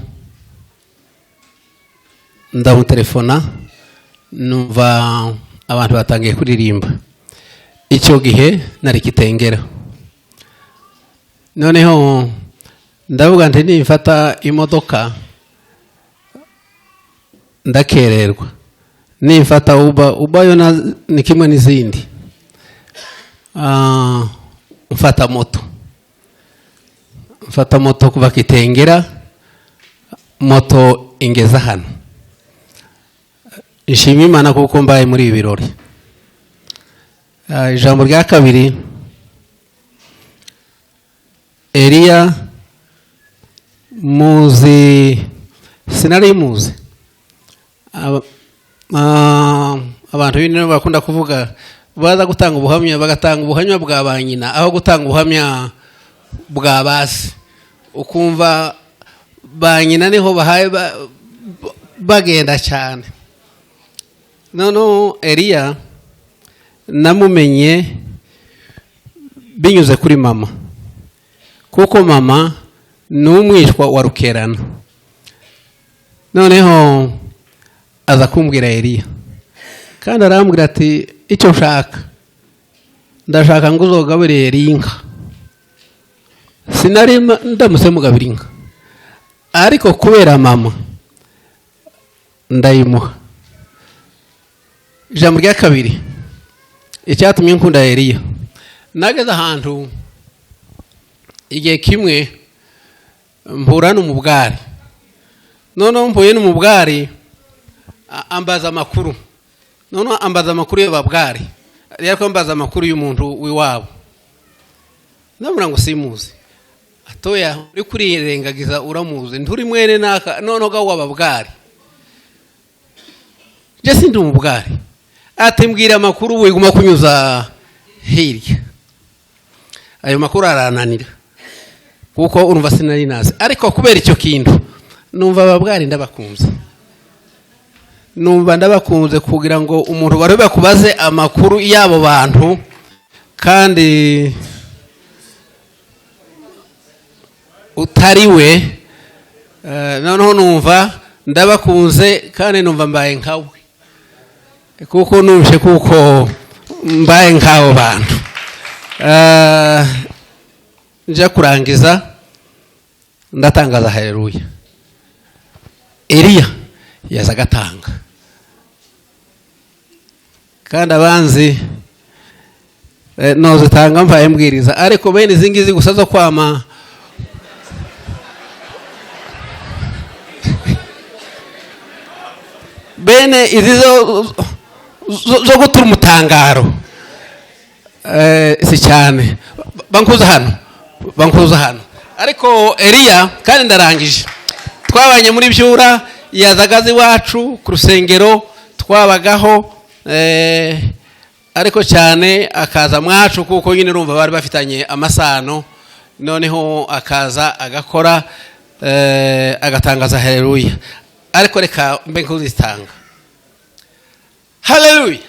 ndamutelefona, numva abantu batangiye kuririmba. Icyo gihe nari Kitengera. Noneho ndavuga nti nimfata imodoka ndakererwa, nimfata uba yo ni kimwe n'izindi. Mfata moto kuva Kitengera, moto ingeza hano. Nshima Imana kuko mbaye muri ibi birori. Ijambo rya kabiri, Eliya muzi, sinari muzi. Abantu b'ino bakunda kuvuga baza gutanga ubuhamya, bagatanga ubuhamya bwa ba nyina aho gutanga ubuhamya bwa basi. Ukumva ba nyina niho bahaye bagenda cyane. Noneho Eliya namumenye binyuze kuri mama, kuko mama ni umwishwa wa Rukerana. Noneho aza kumbwira Eliya, kandi arambwira ati icyo nshaka, ndashaka ngo uzogabire Eliya inka. Sinari ndamutse mugabira inka, ariko kubera mama ndayimuha. Ijambo rya kabiri, icyatumye nkunda Eliya, nageze ahantu igihe kimwe mpura n'umubwari. Noneho mpuye n'umubwari ambaza amakuru. Noneho ambaza amakuru y'ababwari, ariko ambaza amakuru y'umuntu w'iwabo. Ndamubwira ngo simuzi. Atoya uri kurirengagiza uramuzi, nturi mwene naka, noneho ga w'ababwari. Je sindi umubwari. Ati mbwira amakuru wiguma kunyuza hirya. Ayo makuru arananira kuko urumva sinari nazi, ariko kubera icyo kintu numva ababwari ndabakunze. Numva ndabakunze kugira ngo umuntu bari bakubaze amakuru y'abo bantu, kandi utari we. Noneho numva ndabakunze kandi numva mbaye nkawe, kuko numvise kuko mbaye nk'abo bantu. Nja kurangiza ndatangaza haleluya. Eliya yaza agatanga, kandi abanzi nozitanga mvaye mbwiriza, ariko bene izi ngizi gusa zo kwama bene izi zo gutura umutangaro si cyane. Bankuza hano. Ariko Eliya, kandi ndarangije, twabanye muri Byura, yazagaze iwacu ku rusengero twabagaho, ariko cyane akaza mwacu kuko nyine urumva bari bafitanye amasano. Noneho akaza agakora, agatangaza haleluya. Ariko reka mbe nkuzitanga haleluya,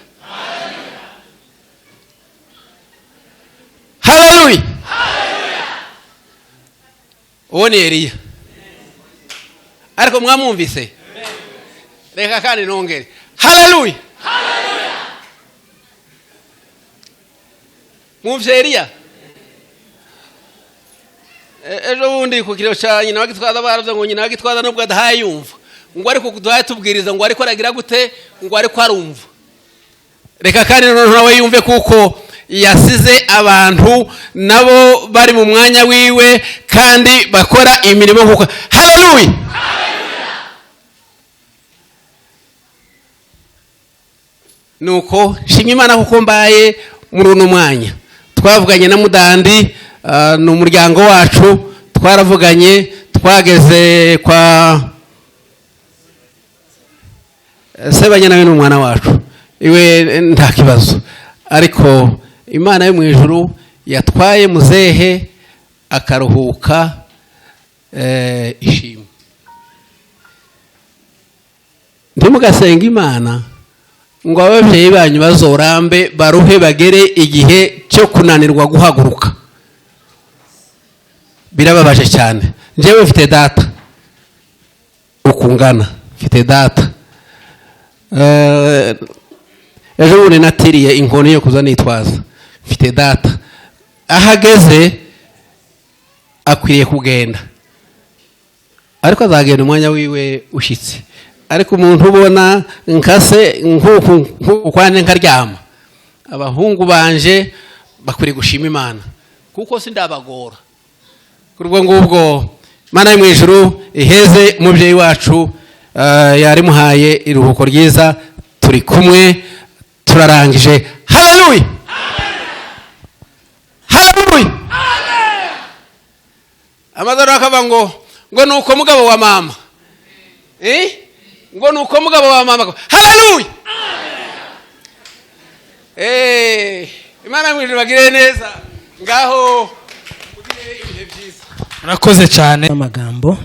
haleluya. Uwo ni Eliya. Ariko mwamwumvise? Reka kandi nongere haleluya. Mwumvise Eliya? Ejo bundi ku kiriro cya nyina wa Gitwaza baravuze ngo nyina wa Gitwaza nubwo adahaye yumva, ngo ariko kuduhaye tubwiriza ngo ariko aragira gute, ngo ariko arumva. Reka kandi noneho nawe yumve kuko yasize abantu nabo bari mu mwanya wiwe kandi bakora imirimo nkuko. Haleluya. Nuko nshimye Imana kuko mbaye muri uno mwanya. Twavuganye na Mudandi, ni umuryango wacu, twaravuganye, twageze kwa Sebanya nawe ni umwana wacu, iwe nta kibazo. Ariko Imana yo mu ijuru Yatwaye muzehe akaruhuka ishimwe. Ntimugasenga Imana ngo ababyeyi banyu bazorambe baruhe bagere igihe cyo kunanirwa guhaguruka. Birababaje cyane. Njyewe mfite data ukungana, mfite data ejo bundi natiriye inkoni yo kuza nitwaza. Mfite data ahageze akwiriye kugenda, ariko azagenda umwanya wiwe ushitse. Ariko umuntu ubona nkase nkuku kwane nkaryama, abahungu banje bakwiriye gushima Imana kuko sindabagora. Kuri ubwo ngubwo Imana yo mu ijuru iheze umubyeyi wacu yarimuhaye iruhuko ryiza. Turi kumwe, turarangije. Haleluya, haleluya. Amazaro akava ngo nuko mugabo wa mama, ngo nuko mugabo wa mama. Haleluya. Imana mu ijuru bagire neza. Ngaho mugire ibihe byiza. Murakoze cyane. Amagambo.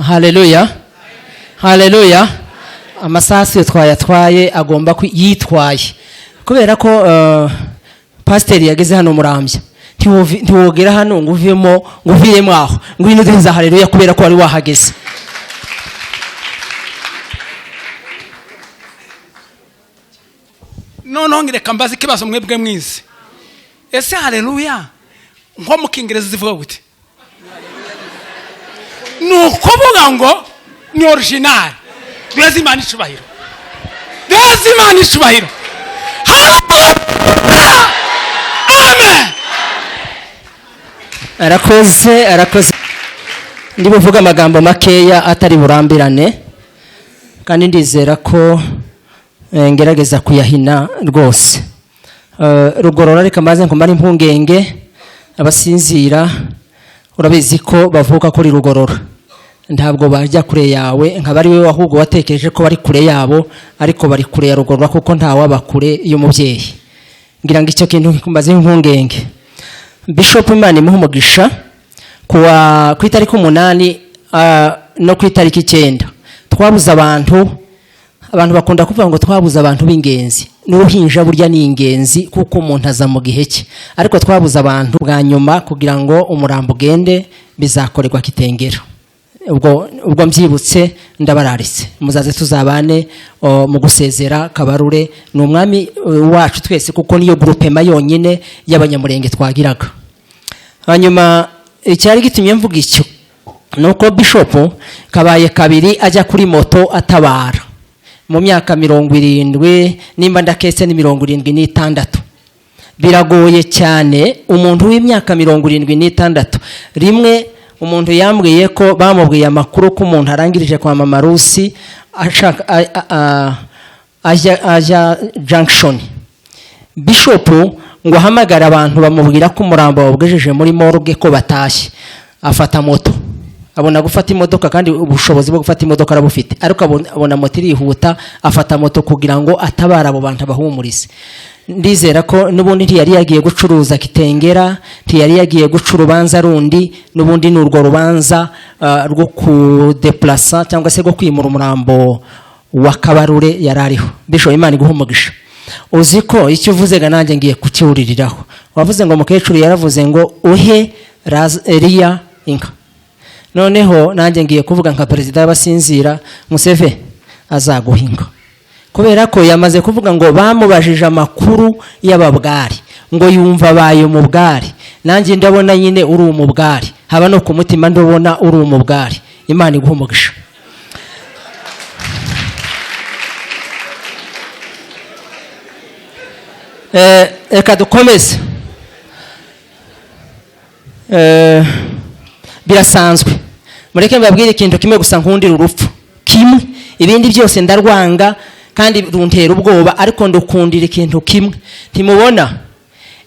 Haleluya, haleluya. Amasasu twayatwaye agomba yitwaye kubera ko pasiteri yageze hano Murambya. Ntiwogera hano ngo uvemo, ngo uviremo aho ngwino uduheza haleluya kubera ko wari wahageze. Noneho ngireka mbaze ikibazo mwebwe mwize. Ese haleluya nko mu Kingereza zivuga gute? Ni ukuvuga ngo ni original. Duheze Imana icubahiro, duheze Imana icubahiro. Amen. Arakoze, arakoze. Ndi buvuga amagambo makeya atari burambirane, kandi ndizera ko ngerageza kuyahina rwose. Rugorora reka maze nkumara impungenge abasinzira. Urabizi ko bavuka kuri Rugorora, ntabwo bajya kure yawe, nkaba ari we ahubwo watekereje ko bari kure yabo, ariko bari kure ya Rugorora kuko nta waba kure y'umubyeyi. Ngira ngo icyo kintu nkumaze impungenge. Bishop Imana imuhe umugisha. Kuwa ku itariki 8 no ku itariki 9 twabuze abantu. Abantu bakunda kuvuga ngo twabuze abantu b'ingenzi. N'uruhinja burya ni ingenzi kuko umuntu aza mu gihe cye, ariko twabuze abantu bwa nyuma kugira ngo umurambo ugende bizakorerwa Kitengera. Ubwo mbyibutse ndabararitse, muzaze tuzabane mu gusezera Kabarure. Ni umwami wacu twese kuko niyo groupema yonyine y'abanyamurenge twagiraga. Hanyuma icyari gitumye mvuga icyo nuko Bishop kabaye kabiri ajya kuri moto atabara mu myaka 70, nimba ndaketse ni 76. Biragoye cyane umuntu w'imyaka 76. Rimwe umuntu yambwiye ko bamubwiye amakuru ko umuntu arangirije kwa Mama Rusi ashaka ajya junction. Bishop ngo ahamagara abantu bamubwira ko umurambo wabwejeje muri morgue ko batashye. Afata moto, abona gufata imodoka, kandi ubushobozi bwo gufata imodoka arabufite, ariko abona moto irihuta, afata moto kugira ngo atabara abo bantu abahumurize. Ndizera ko n'ubundi ntiyari yagiye gucuruza Kitengera, ntiyari yagiye guca urubanza rundi, n'ubundi ni urwo rubanza rwo kudeplasa cyangwa se rwo kwimura umurambo wa Kabarure yari ariho. Bishop Imana iguhe umugisha. Uzi ko icyo uvuze nanjye ngiye kukiwuririraho. Wavuze ngo mukecuru yaravuze ngo uhe Eliya inka. Noneho nanjye ngiye kuvuga nka perezida y'abasinzira Museveni azaguha inka. Kubera ko yamaze kuvuga ngo bamubajije amakuru y'ababwari ngo yumva abaye umubwari. Nanjye ndabona nyine uri umubwari, haba no ku mutima ndabona uri umubwari. Imana iguhe umugisha. Reka dukomeze. Birasanzwe. Mureke mbabwire ikintu kimwe gusa nkundira urupfu kimwe, ibindi byose ndarwanga kandi runtera ubwoba, ariko ndukundira ikintu kimwe. Ntimubona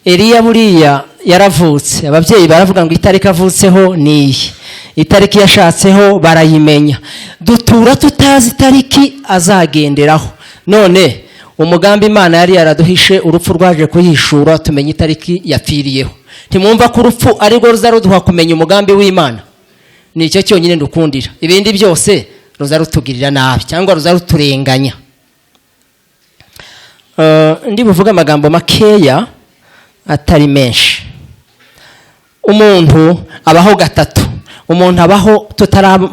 Eliya buriya yaravutse, ababyeyi baravuga ngo itariki avutseho niyi, itariki yashatseho barayimenya. Dutura tutazi itariki azagenderaho. None Umugambi Imana yari yaraduhishe, urupfu rwaje kuhishura, tumenya itariki yapfiriyeho. Ntimwumva ko urupfu ari rwo ruza ruduha kumenya umugambi w'Imana? Ni icyo cyonyine ndukundira, ibindi byose ruza rutugirira nabi cyangwa ruza ruturenganya. Ndi buvuge amagambo makeya atari menshi. Umuntu abaho gatatu. Umuntu abaho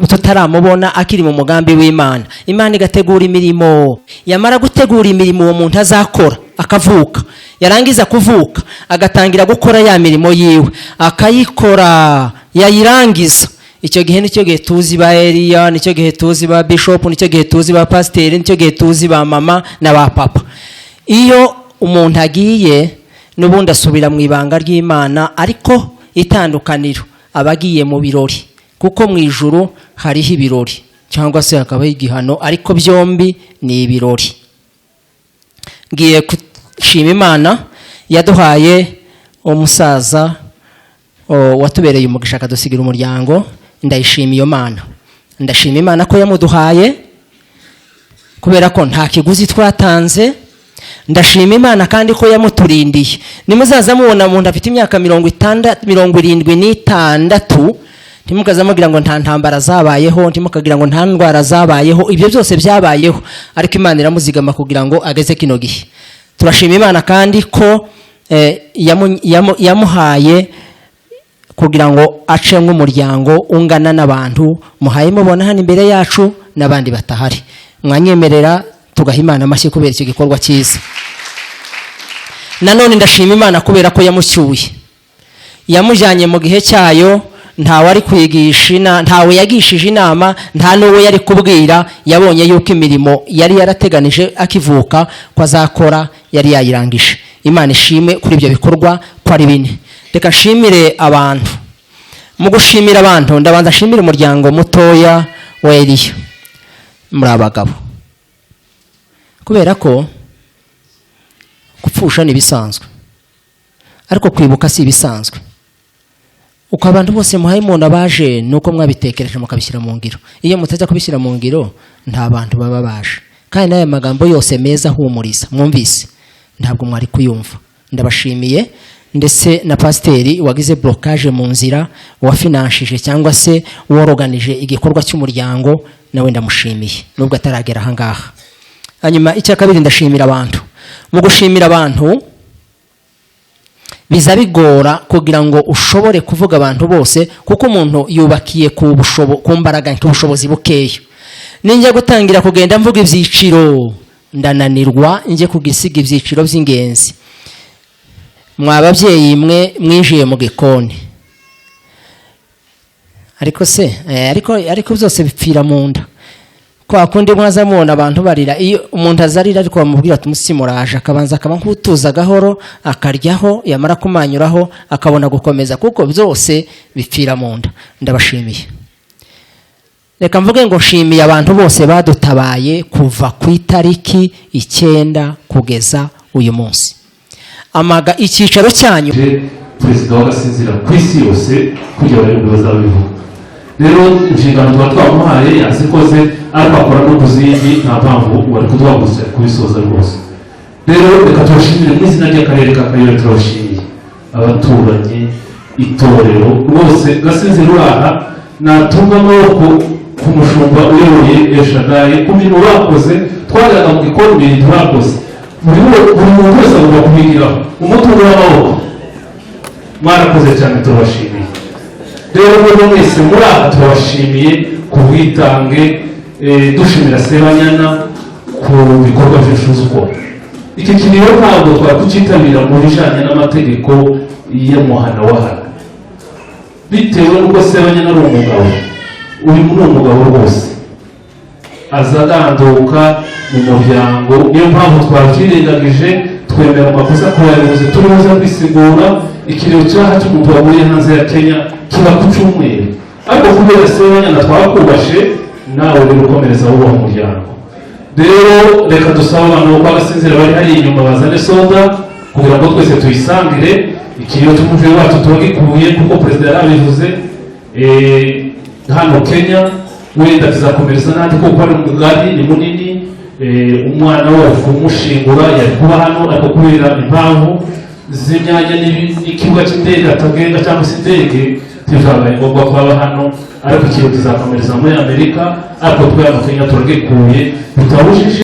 tutaramubona akiri mu mugambi w'Imana. Imana igategura imirimo, yamara gutegura imirimo uwo muntu azakora akavuka, yarangiza kuvuka agatangira gukora ya mirimo yiwe, akayikora, yayirangiza. Icyo gihe nicyo gihe tuzi ba Eliya, nicyo gihe tuzi ba bishop, nicyo gihe tuzi ba pasiteri, nicyo gihe tuzi ba mama na ba papa. Iyo umuntu agiye n'ubundi asubira mu ibanga ry'Imana, ariko itandukaniro abagiye mu birori, kuko mu ijuru hariho ibirori cyangwa se hakabaho igihano, ariko byombi ni ibirori. Ngiye gushima Imana yaduhaye umusaza watubereye umugisha akadusigira umuryango. Ndayishima iyo Mana, ndashima Imana ko yamuduhaye, kubera ko nta kiguzi twatanze. Ndashima Imana kandi ko yamuturindiye. Nimuzaza mubona umuntu afite imyaka 76, ntimukaza mugira ngo nta ntambara zabayeho, ntimukagira ngo nta ndwara zabayeho. Ibyo byose byabayeho, ariko Imana iramuzigama kugira ngo ageze kino gihe. Turashima Imana kandi ko yamuhaye kugira ngo ace nk'umuryango ungana n'abantu muhaye mubona hano imbere yacu n'abandi batahari. Mwanyemerera tugaha Imana amashyi kubera icyo gikorwa cyiza. Nanone ndashima Imana kubera ko yamucyuye, yamujyanye mu gihe cyayo. Ntawe ari kwigisha, ntawe yagishije inama, nta n'uwo yari kubwira. Yabonye yuko imirimo yari yarateganije akivuka ko azakora yari yayirangije. Imana ishimwe kuri ibyo bikorwa ko ari bine. Reka nshimire abantu. Mu gushimira abantu ndabanza nshimire umuryango mutoya wa Eliya. Muri abagabo, kubera ko gupfusha ni ibisanzwe, ariko kwibuka si ibisanzwe. Uko abantu bose muhaye umuntu abaje nuko mwabitekereje mukabishyira mu ngiro. Iyo mutajya kubishyira mu ngiro nta bantu baba baje. Kandi n'aya magambo yose meza ahumuriza mwumvise ntabwo mwari kuyumva. Ndabashimiye, ndetse na pasiteri wagize blocage mu nzira, wafinanshije cyangwa se woroganije igikorwa cy'umuryango, nawe ndamushimiye nubwo ataragera aha ngaha. Hanyuma icya kabiri ndashimira abantu. Mu gushimira abantu biza bigora kugira ngo ushobore kuvuga abantu bose, kuko umuntu yubakiye ku mbaraga nk'ubushobozi bukeya. Ninjya gutangira kugenda mvuga ibyiciro ndananirwa, njye kugisiga ibyiciro by'ingenzi. Mwa babyeyi mwe mwinjiye mu gikoni, ariko se ariko byose bipfira mu nda. Kwa kundi mwaza mubona abantu barira, iyo umuntu azarira ariko bamubwira ati umusimuraje, akabanza akaba nk'utuza gahoro, akaryaho, yamara kumanyuraho akabona gukomeza, kuko byose bipfira mu nda. Ndabashimiye. Reka mvuge ngo nshimiye abantu bose badutabaye kuva ku itariki 9 kugeza uyu munsi. Amaga icyicaro cyanyu perezida w'agasinzira ku isi yose kugira ngo bazabivuga. Rero inshingano tuba twamuhaye yazikoze, ariko akora no kuzindi, nta mpamvu wari kuduhagurukira kubisoza rwose. Rero reka tubashimire mu izina ry'akarere ka Kayonza, turabashimiye abaturanyi, itorero rwose. Gasinzira uraha natunga amaboko ku mushumba uyoboye Eshadayi ku mirimo bakoze. Twajyaga mu gikoni ibintu bakoze, buri muntu wese agomba kubigiraho umutungo w'amaboko. Mwarakoze cyane, turabashimiye. Rero mwebwe mwese muri aha turabashimiye ku bwitange, dushimira Sebanyana ku bikorwa byinshi ukora. Iki kintu ntabwo twakucyitabira mu bijyanye n'amategeko y'umuhana wa hano, bitewe n'uko Sebanyana ari umugabo. Uyu ni umugabo rwose, azaganduka mu muryango. Niyo mpamvu twabyirengagije, twemera amakosa ku bayobozi, turibuze kwisigura. Ikiriyo cyaha cy'umuntu waguye hanze ya Kenya kiba ku cyumweru, ariko kubera Sebanyana twakubashe, nawe rero ukomereza wubaha umuryango. Rero reka dusabe abantu bo kwa Gasinzira bari hari inyuma bazane soda kugira ngo twese tuyisangire. Ikiriyo cy'umuvyeyi wacu tubagikuye, kuko perezida yarabivuze hano Kenya, wenda kizakomereza n'andi kuko ari mugari, ni munini. Umwana we bari kumushingura, yari kuba hano, ariko kubera impamvu z'imyanya n'ikibuga cy'indege atagenda cyangwa se indege, ntibyabaye ngombwa ko aba hano. Ariko ikintu kizakomereza muri Amerika, ariko twe hano Kenya turagikuye bitabujije.